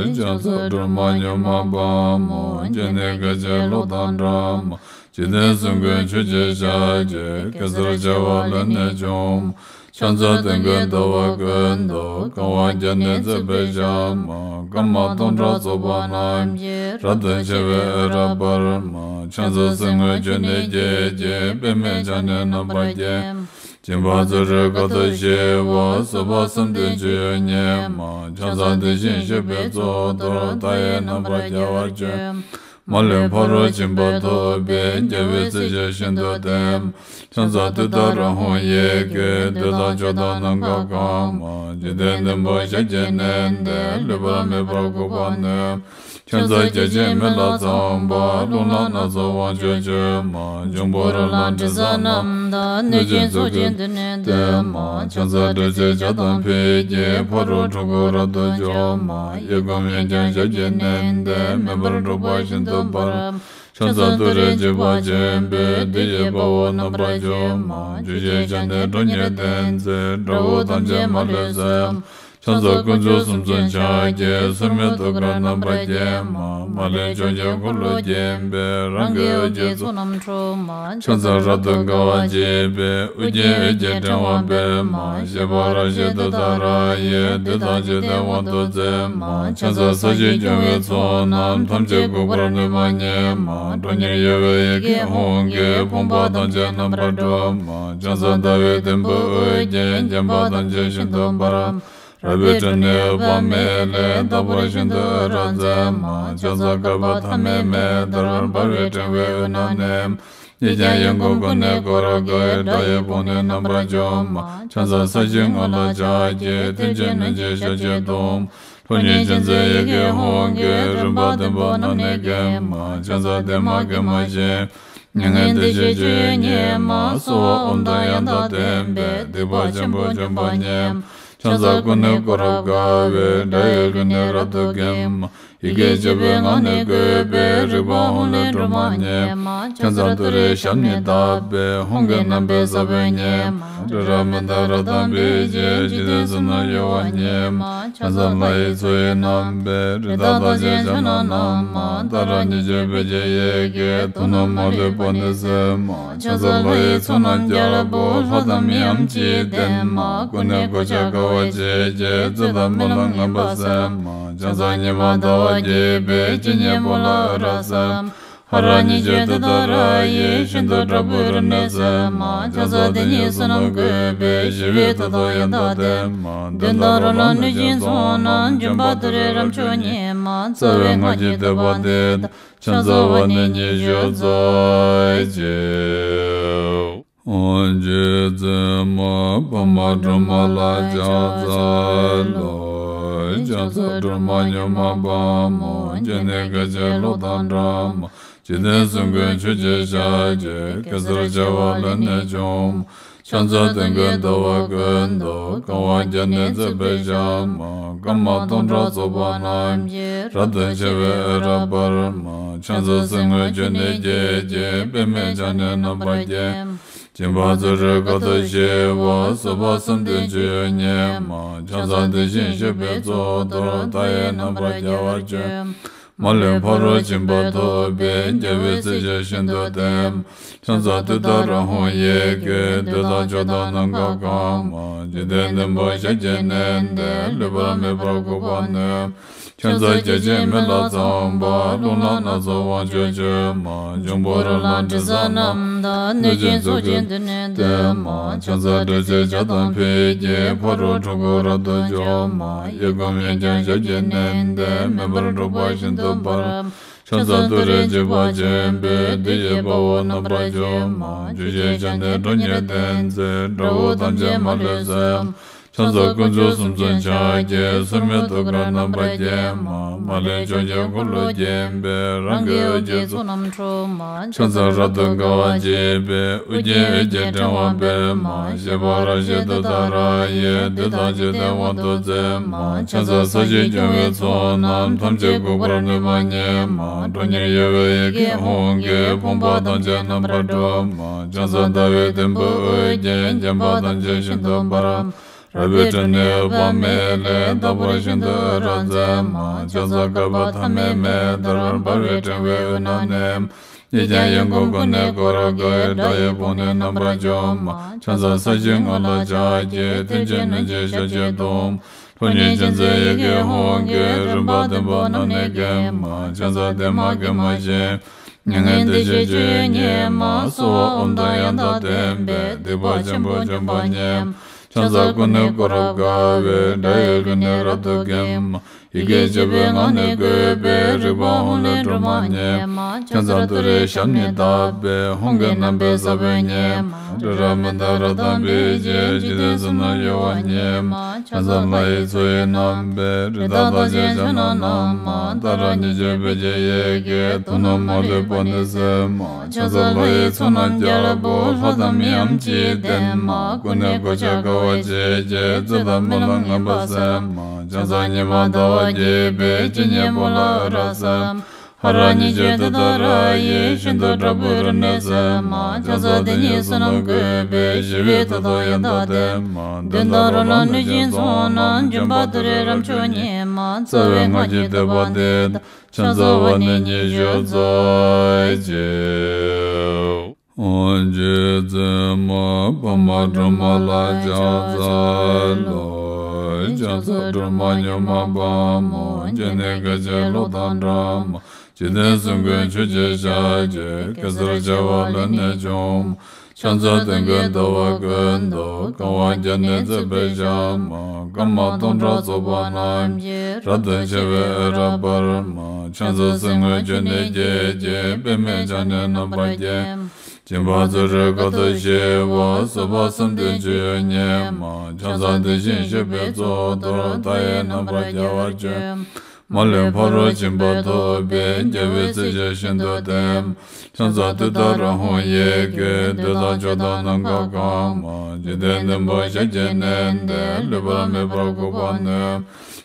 ཕྱག་འཚལ་སྒྲོལ་མ་མྱུར་མ་དཔའ་མོ། སྤྱན་ནི་སྐད་ཅིག་གློག་དང་འདྲ་མ། འཇིག་རྟེན་གསུམ་མགོན་ཆུ་སྐྱེས་ཞལ་གྱི། གེ་སར་བྱེ་བ་ལས་ནི་བྱུང་མ། ཕྱག་འཚལ་སྟོན་ཀའི་ཟླ་བ་ཀུན་ཏུ། གང་བ་བརྒྱ་ནི་བརྩེགས་པའི་ཞལ་མ། སྐར་མ་སྟོང་ཕྲག་ཚོགས་པ་རྣམས་ཀྱིས། རབ་ཏུ་ཕྱེ་བའི་འོད་རབ་འབར་མ། ཕྱག་འཚལ་གསེར་དངུལ་ཆུ་ནས་སྐྱེས་ཀྱི། པདྨས་ཕྱག་ནི་རྣམ་པར་བརྒྱན་མ། སྦྱིན་པ་བརྩོན་འགྲུས་དཀའ་ཐུབ་ཞི་བ། བཟོད་པ་བསམ་གཏན་སྤྱོད་ཡུལ་ཉིད་མ། ཕྱག་འཚལ་དེ་བཞིན་གཤེགས་པའི་གཙུག་ཏོར། མཐའ་ཡས་རྣམ་པར་རྒྱལ་བར་སྤྱོད་མ། མ་ལུས་ཕ་རོལ་ཕྱིན་པ་ཐོབ་པའི། རྒྱལ་བའི་སྲས་ཆོས་ཤིན་ཏུ་བསྟན་མ། ཕྱག་འཚལ་ཏུཏྟཱ་ར་ཧཱུྃ་ཡི་གེ། བདུད་དང་ཕྱོགས་དང་ནམ་མཁའ་གང་མ། འཇིག་རྟེན་བདུན་པོ་ཞལ་གྱིས་མནན་ཏེ། ལུས་པ་མེད་པར་འགུགས་པར་ནུས་མ། ཕྱག་འཚལ་བརྒྱ་བྱིན་མེ་ལྷ་ཚངས་པ། རླུང་ལྷ་སྣ་ཚོགས་དབང་ཕྱུག་མཆོད་མ། འབྱུང་པོ་རོ་ལངས་དྲི་ཟ་རྣམས་དང་། གནོད་སྦྱིན་ཚོགས་ཀྱིས་མདུན་ནས་བསྟོད་མ། ཕྱག་འཚལ་སྒྲོལ་ཆེན་ཞལ་དང་ཕུད་ཀྱི། ཕ་རོལ་འཁྲུལ་འཁོར་རབ་ཏུ་འཇོམས་མ། གཡས་བསྐུམ་གཡོན་བརྐྱང་ཞབས་ཀྱིས་མནན་ཏེ། མེ་འབར་འཁྲུག་པ་ཤིན་ཏུ་འབར་མ། ཕྱག་འཚལ་ཏུ་རེ་འཇིགས་པ་ཆེན་པོས། བདུད་ཀྱི་དཔའ་བོ་རྣམ་པར་འཇོམས་མ། བཅུ་ཞལ་ཕྱག་ནི་ཁྲོ་གཉེར་ལྡན་མཛད། དགྲ་བོ་ཐམས་ཅད་མ་ལུས་གསོད་མ། ཕྱག་འཚལ་དཀོན་མཆོག་གསུམ་མཚོན་ཕྱག་རྒྱའི། སོར་མོས་ཐུགས་ཀར་རྣམ་པར་བརྒྱན་མ། མ་ལུས་ཕྱོགས་བཅུའི་འཁོར་ལོ་བརྒྱན་པའི། རང་གི་འོད་ཀྱི་ཚོགས་རྣམས་འཁྲུག་མ། ཕྱག་འཚལ་རབ་ཏུ་དགའ་བ་བརྗིད་པའི། ཨོ་རྒྱན་འོད་ཀྱི་ཕྲེང་བ་སྤེལ་མ། བཞད་པ་རབ་བཞད་ཏུཏྟཱ་ར་ཡིས། བདུད་དང་འཇིག་རྟེན་དབང་དུ་མཛད་མ། ཕྱག་འཚལ་ས་གཞི་སྐྱོང་བའི་ཚོགས་རྣམས། ཐམས་ཅད་འགུགས་པར་ནུས་པ་ཉིད་མ། ཁྲོ་གཉེར་གཡོ་བའི་ཡི་གེ་ཧཱུྃ་གིས། ཕོངས་པ་ཐམས་ཅད་རྣམ་པར་སྒྲོལ་མ། ཕྱག་འཚལ་ཟླ་བའི་དུམ་བུས་དབུ་རྒྱན། བརྒྱན་པ་ཐམས་ཅད་ཤིན་ཏུ་འབར་མ། རལ་པའི་ཁྲོད་ནས་འོད་དཔག་མེད་ལས། རྟག་པར་ཤིན་ཏུ་འོད་རབ་མཛད་མ། ཕྱག་འཚལ་བསྐལ་པ་ཐ་མའི་མེ་ལྟར། འབར་བའི་ཕྲེང་བའི་དབུས་ན་གནས་མ། གཉིས་ཀྱང་ཡང་སྒོ་ཀུན་ནས་བསྐོར་དགའི། དགྲ་ཡི་དཔུང་ནི་རྣམ་པར་འཇོམས་མ། ཕྱག་འཚལ་ས་གཞིའི་ངོས་ལ་ཕྱག་གི། མཐིལ་གྱིས་བསྣུན་ཅིང་ཞབས་ཀྱིས་བརྡུང་། ཁྲོ་གཉེར་ཅན་མཛད་ཡི་གེ་ཧཱུྃ་གིས། རིམ་པ་བདུན་པོ་རྣམས་ནི་འགེམས་མ། ཕྱག་འཚལ་བདེ་མ་དགེ་མ་ཞི་བ། མྱ་ངན་འདའ་ཞིང་སྤྱོད་ཡུལ་ཉིད་མ། གསོལ་བ་ཨོཾ་དང་ཡང་དག་ལྡན་པས། སྡིག་པ་ཆེན་པོ་འཇོམས་པ་ཉིད་མ། ཕྱག་འཚལ་ཀུན་ནས་བསྐོར་རབ་དགའ་བའི། དགྲ་ཡི་ལུས་ནི་རབ་ཏུ་འགེམས་མ། ཡི་གེ་བཅུ་པའི་ངག་ནི་བཀོད་པའི། རིག་པ་ཧཱུྃ་ལས་སྒྲོལ་མ་ཉིད་མ། ཕྱག་འཚལ་ཏུ་རེའི་ཞབས་ནི་བརྡབས་པས། ཧཱུྃ་གི་རྣམ་པའི་ས་བོན་ཉིད་མ། སྤྲིན་རབ་མི་འདའ་རབ་དང་འབིགས་བྱེད། འཇིག་རྟེན་གསུམ་རྣམས་གཡོ་བ་ཉིད་མ། ཕྱག་འཚལ་ལྷ་ཡི་མཚོ་ཡི་རྣམ་པའི། རི་དྭགས་རྟགས་ཅན་ཕྱག་ན་བསྣམས་མ། ཏཱ་ར་གཉིས་བརྗོད་བོད་ཀྱི་ཡི་གེ། ཐོབ་ནས་མ་ལུས་པ་ནི་སེལ་མ། ཕྱག་འཚལ་ལྷ་ཡི་ཚོགས་རྣམས་རྒྱལ་པོ། ལྷ་དང་མིའམ་ཅི་ཡིས་བསྟེན་མ། ཀུན་ནས་གོ་ཆ་དགའ་བ་བྱེད་ཅིང་། རྩོད་དང་སྨོན་ལམ་ངན་པ་སེལ་མ། ཕྱག་འཚལ་ཉི་མ་ཟླ་བ་རྒྱས་པའི། སྤྱན་གཉིས་པོ་ལ་འོད་རབ་གསལ་མ། ཧ་ར་གཉིས་བརྗོད་ཏུཏྟཱ་ར་ཡིས། ཤིན་ཏུ་དྲག་པོའི་རིམས་ནད་སེལ་མ། ཕྱག་འཚལ་དེ་ཉིད་བསོད་ནམས་བཀོད་པས། ཞི་བའི་མཐུ་དང་ཡང་དག་ལྡན་མ། གདོན་དང་རོ་ལངས་གནོད་སྦྱིན་ཚོགས་རྣམས། འཇོམས་པ་ཏུ་རེ་རབ་མཆོག་ཉིད་མ། རྩ་བའི་སྔགས་ཀྱི་བཟླས་པ་འདི་དང་། ཕྱག་འཚལ་བ་ནི་ཉི་ཤུ་རྩ་གཅིག་རྗེ་བཙུན་མ་འཕགས་མ་སྒྲོལ་མ་ལ་ཕྱག་འཚལ་ལོ། ཕྱག་འཚལ་སྒྲོལ་མ་མྱུར་མ་དཔའ་མོ། སྤྱན་ནི་སྐད་ཅིག་གློག་དང་འདྲ་མ། འཇིག་རྟེན་གསུམ་མགོན་ཆུ་སྐྱེས་ཞལ་གྱི། གེ་སར་བྱེ་བ་ལས་ནི་བྱུང་མ། ཕྱག་འཚལ་སྟོན་ཀའི་ཟླ་བ་ཀུན་ཏུ། གང་བ་བརྒྱ་ནི་བརྩེགས་པའི་ཞལ་མ། སྐར་མ་སྟོང་ཕྲག་ཚོགས་པ་རྣམས་ཀྱིས། རབ་ཏུ་ཕྱེ་བའི་འོད་རབ་འབར་མ། ཕྱག་འཚལ་གསེར་དངུལ་ཆུ་ནས་སྐྱེས་ཀྱི། པདྨས་ཕྱག་ནི་རྣམ་པར་བརྒྱན་མ། སྦྱིན་པ་བརྩོན་འགྲུས་དཀའ་ཐུབ་ཞི་བ། བཟོད་པ་བསམ་གཏན་སྤྱོད་ཡུལ་ཉིད་མ། ཕྱག་འཚལ་དེ་བཞིན་གཤེགས་པའི་གཙུག་ཏོར། མཐའ་ཡས་རྣམ་པར་རྒྱལ་བར་སྤྱོད་མ། མ་ལུས་ཕ་རོལ་ཕྱིན་པ་ཐོབ་པའི། རྒྱལ་བའི་སྲས་ཆོས་ཤིན་ཏུ་བསྟན་མ། ཕྱག་འཚལ་ཏུཏྟཱ་ར་ཧཱུྃ་ཡི་གེ། བདུད་དང་ཕྱོགས་དང་ནམ་མཁའ་གང་མ། འཇིག་རྟེན་བདུན་པོ་ཞལ་གྱིས་མནན་ཏེ། ལུས་པ་མེད་པར་འགུགས་པར་ནུས་མ། ཕྱག་འཚལ་བརྒྱ་བྱིན་མེ་ལྷ་ཚངས་པ། རླུང་ལྷ་སྣ་ཚོགས་དབང་ཕྱུག་མཆོད་མ། འབྱུང་པོ་རོ་ལངས་དྲི་ཟ་རྣམས་དང་། གནོད་སྦྱིན་ཚོགས་ཀྱིས་མདུན་ནས་བསྟོད་མ། ཕྱག་འཚལ་སྒྲོལ་ཆེན་ཞལ་དང་ཕུད་ཀྱི། ཕ་རོལ་འཁྲུལ་འཁོར་རབ་ཏུ་འཇོམས་མ། གཡས་བསྐུམ་གཡོན་བརྐྱང་ཞབས་ཀྱིས་མནན་ཏེ། མེ་འབར་འཁྲུག་པ་ཤིན་ཏུ་འབར་མ། ཕྱག་འཚལ་ཏུ་རེ་འཇིགས་པ་ཆེན་པོས། བདུད་ཀྱི་དཔའ་བོ་རྣམ་པར་འཇོམས་མ། བཅུ་ཞལ་ཕྱག་ནི་ཁྲོ་གཉེར་ལྡན་མཛད། དགྲ་བོ་ཐམས་ཅད་མ་ལུས་གསོད་མ། ཕྱག་འཚལ་དཀོན་མཆོག་གསུམ་མཚོན་ཕྱག་རྒྱའི། སྲེད་མེད་ཐུགས་ཀར་རྣམ་པར་བརྒྱན་མ། མ་ལུས་ཕྱོགས་བཅུའི་འཁོར་ལོས་བརྒྱན་པའི། རང་གི་འོད་ཀྱི་ཚོགས་རྣམས་འཁྲུགས་མ། ཕྱག་འཚལ་རབ་ཏུ་དགའ་བ་བརྗིད་པའི། ཨོ་རྒྱན་འོད་ཀྱི་ཕྲེང་བ་སྤེལ་མ། བཞད་པ་རབ་བཞད་ཏུཏྟཱ་ར་ཡིས། བདུད་དང་འཇིག་རྟེན་དབང་དུ་མཛད་མ། ཕྱག་འཚལ་ས་གཞི་སྐྱོང་བའི་ཚོགས་རྣམས། ཐམས་ཅད་འགུགས་པར་ནུས་པ་ཉིད་མ། ཁྲོ་གཉེར་གཡོ་བའི་ཡི་གེ་ཧཱུྃ་གིས། ཕོངས་པ་ཐམས་ཅད་རྣམ་པར་སྒྲོལ་མ། ཕྱག་འཚལ་ཟླ་བའི་དུམ་བུས་དབུ་རྒྱན། བརྒྱན་པ་ཐམས་ཅད་ཤིན་ཏུ་འབར་མ། རལ་པའི་ཁྲོད་ནས་འོད་དཔག་མེད་ལས། རྟག་པར་ཤིན་ཏུ་འོད་རབ་མཛད་མ། ཕྱག་འཚལ་བསྐལ་པ་ཐ་མའི་མེ་ལྟར། འབར་བའི་ཕྲེང་བའི་དབུས་ན་གནས། ཡིད་ཀྱང་ཡིད་འགུགས་ཀུན་ནས་བསྐོར་དགའི། དགྲ་ཡི་དཔུང་ནི་རྣམ་པར་འཇོམས་མ། ཕྱག་འཚལ་ས་གཞིའི་ངོས་ལ་ཕྱག་རྒྱའི། མཐིལ་གྱིས་བསྣུན་ཅིང་ཞབས་ཀྱིས་བརྡུང་། ཁྲོ་གཉེར་ཅན་མཛད་ཡི་གེ་ཧཱུྃ་གིས། རིམ་པ་བདུན་པོ་རྣམས་ནི་འགེམས་མ། ཕྱག་འཚལ་བདེ་མ་དགེ་མ་ཞི། མྱ་ངན་འདས་ཞི་སྤྱོད་ཡུལ་ཉིད་མ། གསོལ་བ་ཨོཾ་དང་ཡང་དག་ལྡན་པས། སྡིག་པ་ཆེན་པོ་འཇོམས་པ་ཉིད་མ། ཕྱག་འཚལ་ཀུན་ནས་བསྐོར་རབ་དགའ་བའི། དགྲ་ཡི་ལུས་ནི་རབ་ཏུ་འགེམས་མ། ཡི་གེ་བཅུ་པའི་ངག་ནི་བཀོད་པའི། རིག་པ་ཧཱུྃ་ལས་སྒྲོལ་མ་ཉིད་མ། ཕྱག་འཚལ་ཏུ་རེའི་ཞབས་ནི་བརྡབས་པས། ཧཱུྃ་གི་རྣམ་པའི་ས་བོན་ཉིད་མ། རི་རབ་མནྡ་ར་དང་འབིགས་བྱེད། འཇིག་རྟེན་གསུམ་རྣམས་གཡོ་བ་ཉིད་མ། ཕྱག་འཚལ་ལྷ་ཡི་མཚོ་ཡི་རྣམ་པའི། རི་དྭགས་རྟགས་ཅན་ཕྱག་ན་བསྣམས་མ། ཏཱ་ར་གཉིས་བརྗོད་བོད་ཀྱི་ཡི་གེས། དུག་རྣམས་མ་ལུས་པ་ནི་སེལ་མ། ཕྱག་འཚལ་ལྷ་ཡི་ཚོགས་རྣམས་རྒྱལ་པོ། ལྷ་དང་མིའམ་ཅི་ཡིས་བསྟེན་མ། ཀུན་ནས་གོ་ཆ་དགའ་བ་བརྗིད་ཀྱིས། རྩོད་དང་རྨི་ལམ་ངན་པ་སེལ་མ། ཕྱག་འཚལ་ཉི་མ་ཟླ་བ་རྒྱས་པའི། སྤྱན་གཉིས་པོ་ལ་འོད་རབ་གསལ་མ། ཧ་ར་གཉིས་བརྗོད་ཏུཏྟཱ་ར་ཡིས། ཤིན་ཏུ་དྲག་པོའི་རིམས་ནད་སེལ་མ། ཕྱག་འཚལ་དེ་ཉིད་བསོད་ནམས་བཀོད་པའི། ཞི་བའི་མཐུ་སྟོབས་ཡང་དག་ལྡན་མ། གདོན་དང་རོ་ལངས་གནོད་སྦྱིན་ཚོགས་རྣམས། འཇོམས་པ་ཏུ་རེའི་རབ་མཆོག་ཉིད་མ། རྩ་བའི་སྔགས་ཀྱི་བསྟོད་པ་འདི་དང་། ཕྱག་འཚལ་བ་ནི་ཉི་ཤུ་རྩ་གཅིག་རྗེ་བཙུན་མ་འཕགས་མ་སྒྲོལ་མ་ལ་ཕྱག་འཚལ་ལོ། ཕྱག་འཚལ་སྒྲོལ་མ་མྱུར་མ་དཔའ་མོ། སྤྱན་ནི་སྐད་ཅིག་གློག་དང་འདྲ་མ། འཇིག་རྟེན་གསུམ་མགོན་ཆུ་སྐྱེས་ཞལ་གྱི། གེ་སར་བྱེ་བ་ལས་ནི་བྱུང་མ། ཕྱག་འཚལ་སྟོན་ཀའི་ཟླ་བ་ཀུན་ཏུ། གང་བ་བརྒྱ་ནི་བརྩེགས་པའི་ཞལ་མ། སྐར་མ་སྟོང་ཕྲག་ཚོགས་པ་རྣམས་ཀྱིས། རབ་ཏུ་ཕྱེ་བའི་འོད་རབ་འབར་མ། ཕྱག་འཚལ་གསེར་དངུལ་ཆུ་ནས་སྐྱེས་ཀྱི། པདྨས་ཕྱག་ནི་རྣམ་པར་བརྒྱན། སྦྱིན་པ་བརྩོན་འགྲུས་དཀའ་ཐུབ་ཞི་བ། བཟོད་པ་བསམ་གཏན་སྤྱོད་ཡུལ་ཉིད་མ། ཕྱག་འཚལ་དེ་བཞིན་གཤེགས་པའི་གཙུག་ཏོར། མཐའ་ཡས་རྣམ་པར་རྒྱལ་བར་སྤྱོད། མ་ལུས་ཕ་རོལ་ཕྱིན་པ་ཐོབ་པའི། རྒྱལ་བའི་སྲས་ཀྱིས་ཤིན་ཏུ་བསྟེན། ཕྱག་འཚལ་ཏུཏྟཱ་ར་ཧཱུྃ་ཡི་གེས། འདོད་དང་ཕྱོགས་དང་ནམ་མཁའ་གང་མ། འཇིག་རྟེན་བདུན་པོ་ཞབས་ཀྱིས་མནན་ཏེ། ལུས་པ་མེད་པར་འགུགས་པར་ནུས།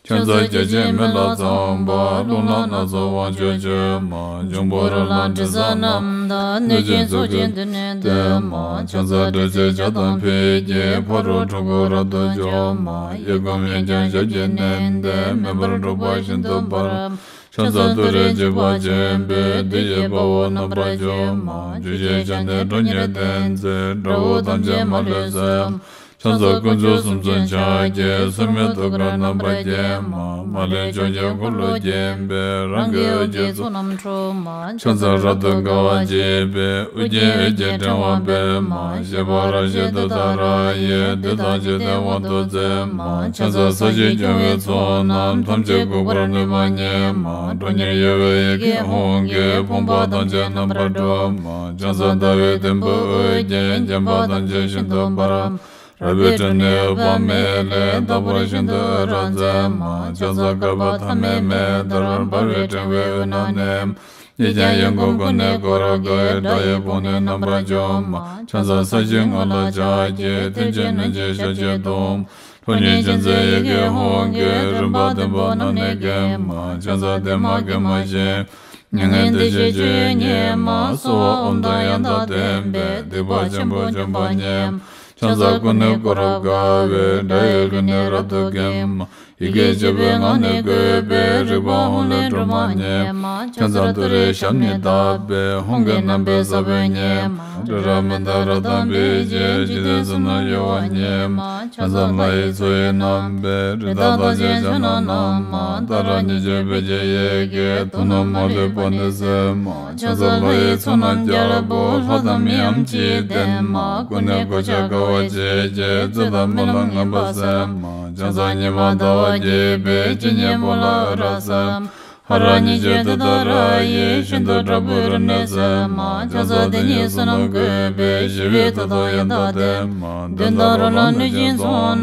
ཕྱག་འཚལ་བརྒྱ་བྱིན་མེ་ལྷ་ཚངས་པ། རླུང་ལྷ་སྣ་ཚོགས་དབང་ཕྱུག་མཆོད་མ། འབྱུང་པོ་རོ་ལངས་དྲི་ཟ་རྣམས་དང་། གནོད་སྦྱིན་ཚོགས་ཀྱིས་མདུན་ནས་བསྟོད་མ། ཕྱག་འཚལ་དྲི་ཟའི་ཇ་དང་ཕུད་ཀྱིས། ཕ་རོལ་འཁྲུལ་འཁོར་རབ་ཏུ་འཇོམས་མ། གཡས་བསྐུམ་གཡོན་བརྐྱང་ཞབས་ཀྱིས་མནན་ཏེ། མེ་འབར་འཁྲུག་པ་ཤིན་ཏུ་འབར། ཕྱག་འཚལ་ཏུ་རེ་འཇིགས་པ་ཆེན་པོས། བདུད་ཀྱི་དཔའ་བོ་རྣམ་པར་འཇོམས་མ། བཅུ་གཅིག་ཞལ་ནི་ཁྲོ་གཉེར་ལྡན་མཛད། དགྲ་བོ་ཐམས་ཅད་མ་ལུས་གསོད། ཕྱག་འཚལ་དཀོན་མཆོག་གསུམ་མཚོན་ཕྱག་རྒྱའི། སྲེད་མེད་ཐུགས་ཀར་རྣམ་པར་བརྒྱན་མ། མ་ལུས་ཕྱོགས་བཅུའི་འཁོར་ལོས་བརྒྱན་པའི། རང་གི་འོད་ཀྱི་ཚོགས་རྣམས་འཁྲུགས་མ། ཕྱག་འཚལ་རབ་ཏུ་དགའ་བ་བརྗིད་པའི། ཨོ་རྒྱན་འོད་ཀྱི་ཕྲེང་བ་སྤེལ་མ། བཞད་པ་རབ་བཞད་ཏུཏྟཱ་ར་ཡིས། བདུད་དང་འཇིག་རྟེན་དབང་དུ་མཛད་མ། ཕྱག་འཚལ་ས་གཞིའི་སྐྱོང་བའི་ཚོགས་རྣམས། ཐམས་ཅད་འགུགས་པར་ནུས་པ་ཉིད་མ། ཁྲོ་གཉེར་གཡོ་བའི་ཡི་གེ་ཧཱུྃ་གིས། ཕོངས་པ་ཐམས་ཅད་རྣམ་པར་སྒྲོལ་མ། ཕྱག་འཚལ་ཟླ་བའི་དུམ་བུས་དབུ་རྒྱན། བརྒྱན་པ་ཐམས་ཅད་ཤིན་ཏུ་འབར་མ། རལ་པའི་ཁྲོད་ནས་འོད་དཔག་མེད་ལས། རྟག་པར་ཤིན་ཏུ་འོད་རབ་མཛད་མ། ཕྱག་འཚལ་བསྐལ་པ་ཐ་མའི་མེ་ལྟར། འབར་བའི་ཕྲེང་བའི་དབུས་ན་གནས། ཡིད་ཀྱང་ཡིད་འགུགས་ཀུན་ནས་བསྐོར་དགའི། དགྲ་ཡི་དཔུང་ནི་རྣམ་པར་འཇོམས་མ། ཕྱག་འཚལ་ས་གཞིའི་ངོས་ལ་ཕྱག་རྒྱའི། མཐིལ་གྱིས་བསྣུན་ཅིང་ཞབས་ཀྱིས་བརྡུང་། ཁྲོ་གཉེར་ཅན་མཛད་ཡི་གེ་ཧཱུྃ་གིས། རིམ་པ་བདུན་པོ་རྣམས་ནི་འགེམས་མ། ཕྱག་འཚལ་བདེ་མ་དགེ་མ་ཞི། མྱ་ངན་འདས་ཞི་སྤྱོད་ཡུལ་ཉིད་མ། གསོལ་བ་ཨོཾ་དང་ཡང་དག་ལྡན་པས། སྡིག་པ་ཆེན་པོ་འཇོམས་པ་ཉིད་མ། ཕྱག་འཚལ་ཀུན་ནས་བསྐོར་རབ་དགའ་བའི། དགྲ་ཡི་ལུས་ནི་རབ་ཏུ་འགེམས་མ། ཡི་གེ་བཅུ་པའི་ངག་ནི་བཀོད་པའི། རིག་པ་ཧཱུྃ་ལས་སྒྲོལ་མ་ཉིད་མ། ཕྱག་འཚལ་ཏུ་རེའི་ཞབས་ནི་བརྡབས་པས། ཧཱུྃ་གི་རྣམ་པའི་ས་བོན་ཉིད་མ། རི་རབ་མནྡ་ར་དང་འབིགས་བྱེད། འཇིག་རྟེན་གསུམ་རྣམས་གཡོ་བ་ཉིད་མ། ཕྱག་འཚལ་ལྷ་ཡི་མཚོ་ཡི་རྣམ་པའི། རི་དྭགས་རྟགས་ཅན་ཕྱག་ན་བསྣམས་མ། ཏཱ་ར་གཉིས་བརྗོད་བོད་ཀྱི་ཡི་གེས། དུག་རྣམས་མ་ལུས་པ་ནི་སེལ་མ། ཕྱག་འཚལ་ལྷ་ཡི་ཚོགས་རྣམས་རྒྱལ་པོ། ལྷ་དང་མིའམ་ཅི་ཡིས་བསྟེན་མ། ཀུན་ནས་གོ་ཆ་དགའ་བ་བརྗིད་ཀྱིས། རྩོད་དང་རྨི་ལམ་ངན་པ་སེལ་མ། ཕྱག་འཚལ་ཉི་མ་ཟླ་བ་རྒྱས་པའི། སྤྱན་གཉིས་པོ་ལ་འོད་རབ་གསལ་མ། ཧ་ར་གཉིས་བརྗོད་ཏུཏྟཱ་ར་ཡིས། ཤིན་ཏུ་དྲག་པོའི་རིམས་ནད་སེལ་མ། ཕྱག་འཚལ་དེ་ཉིད་བསོད་ནམས་བཀོད་པའི། ཞི་བའི་མཐུ་སྟོབས་ཡང་དག་ལྡན་མ། གདོན་དང་རོ་ལངས་གནོད་སྦྱིན་ཚོགས་རྣམས།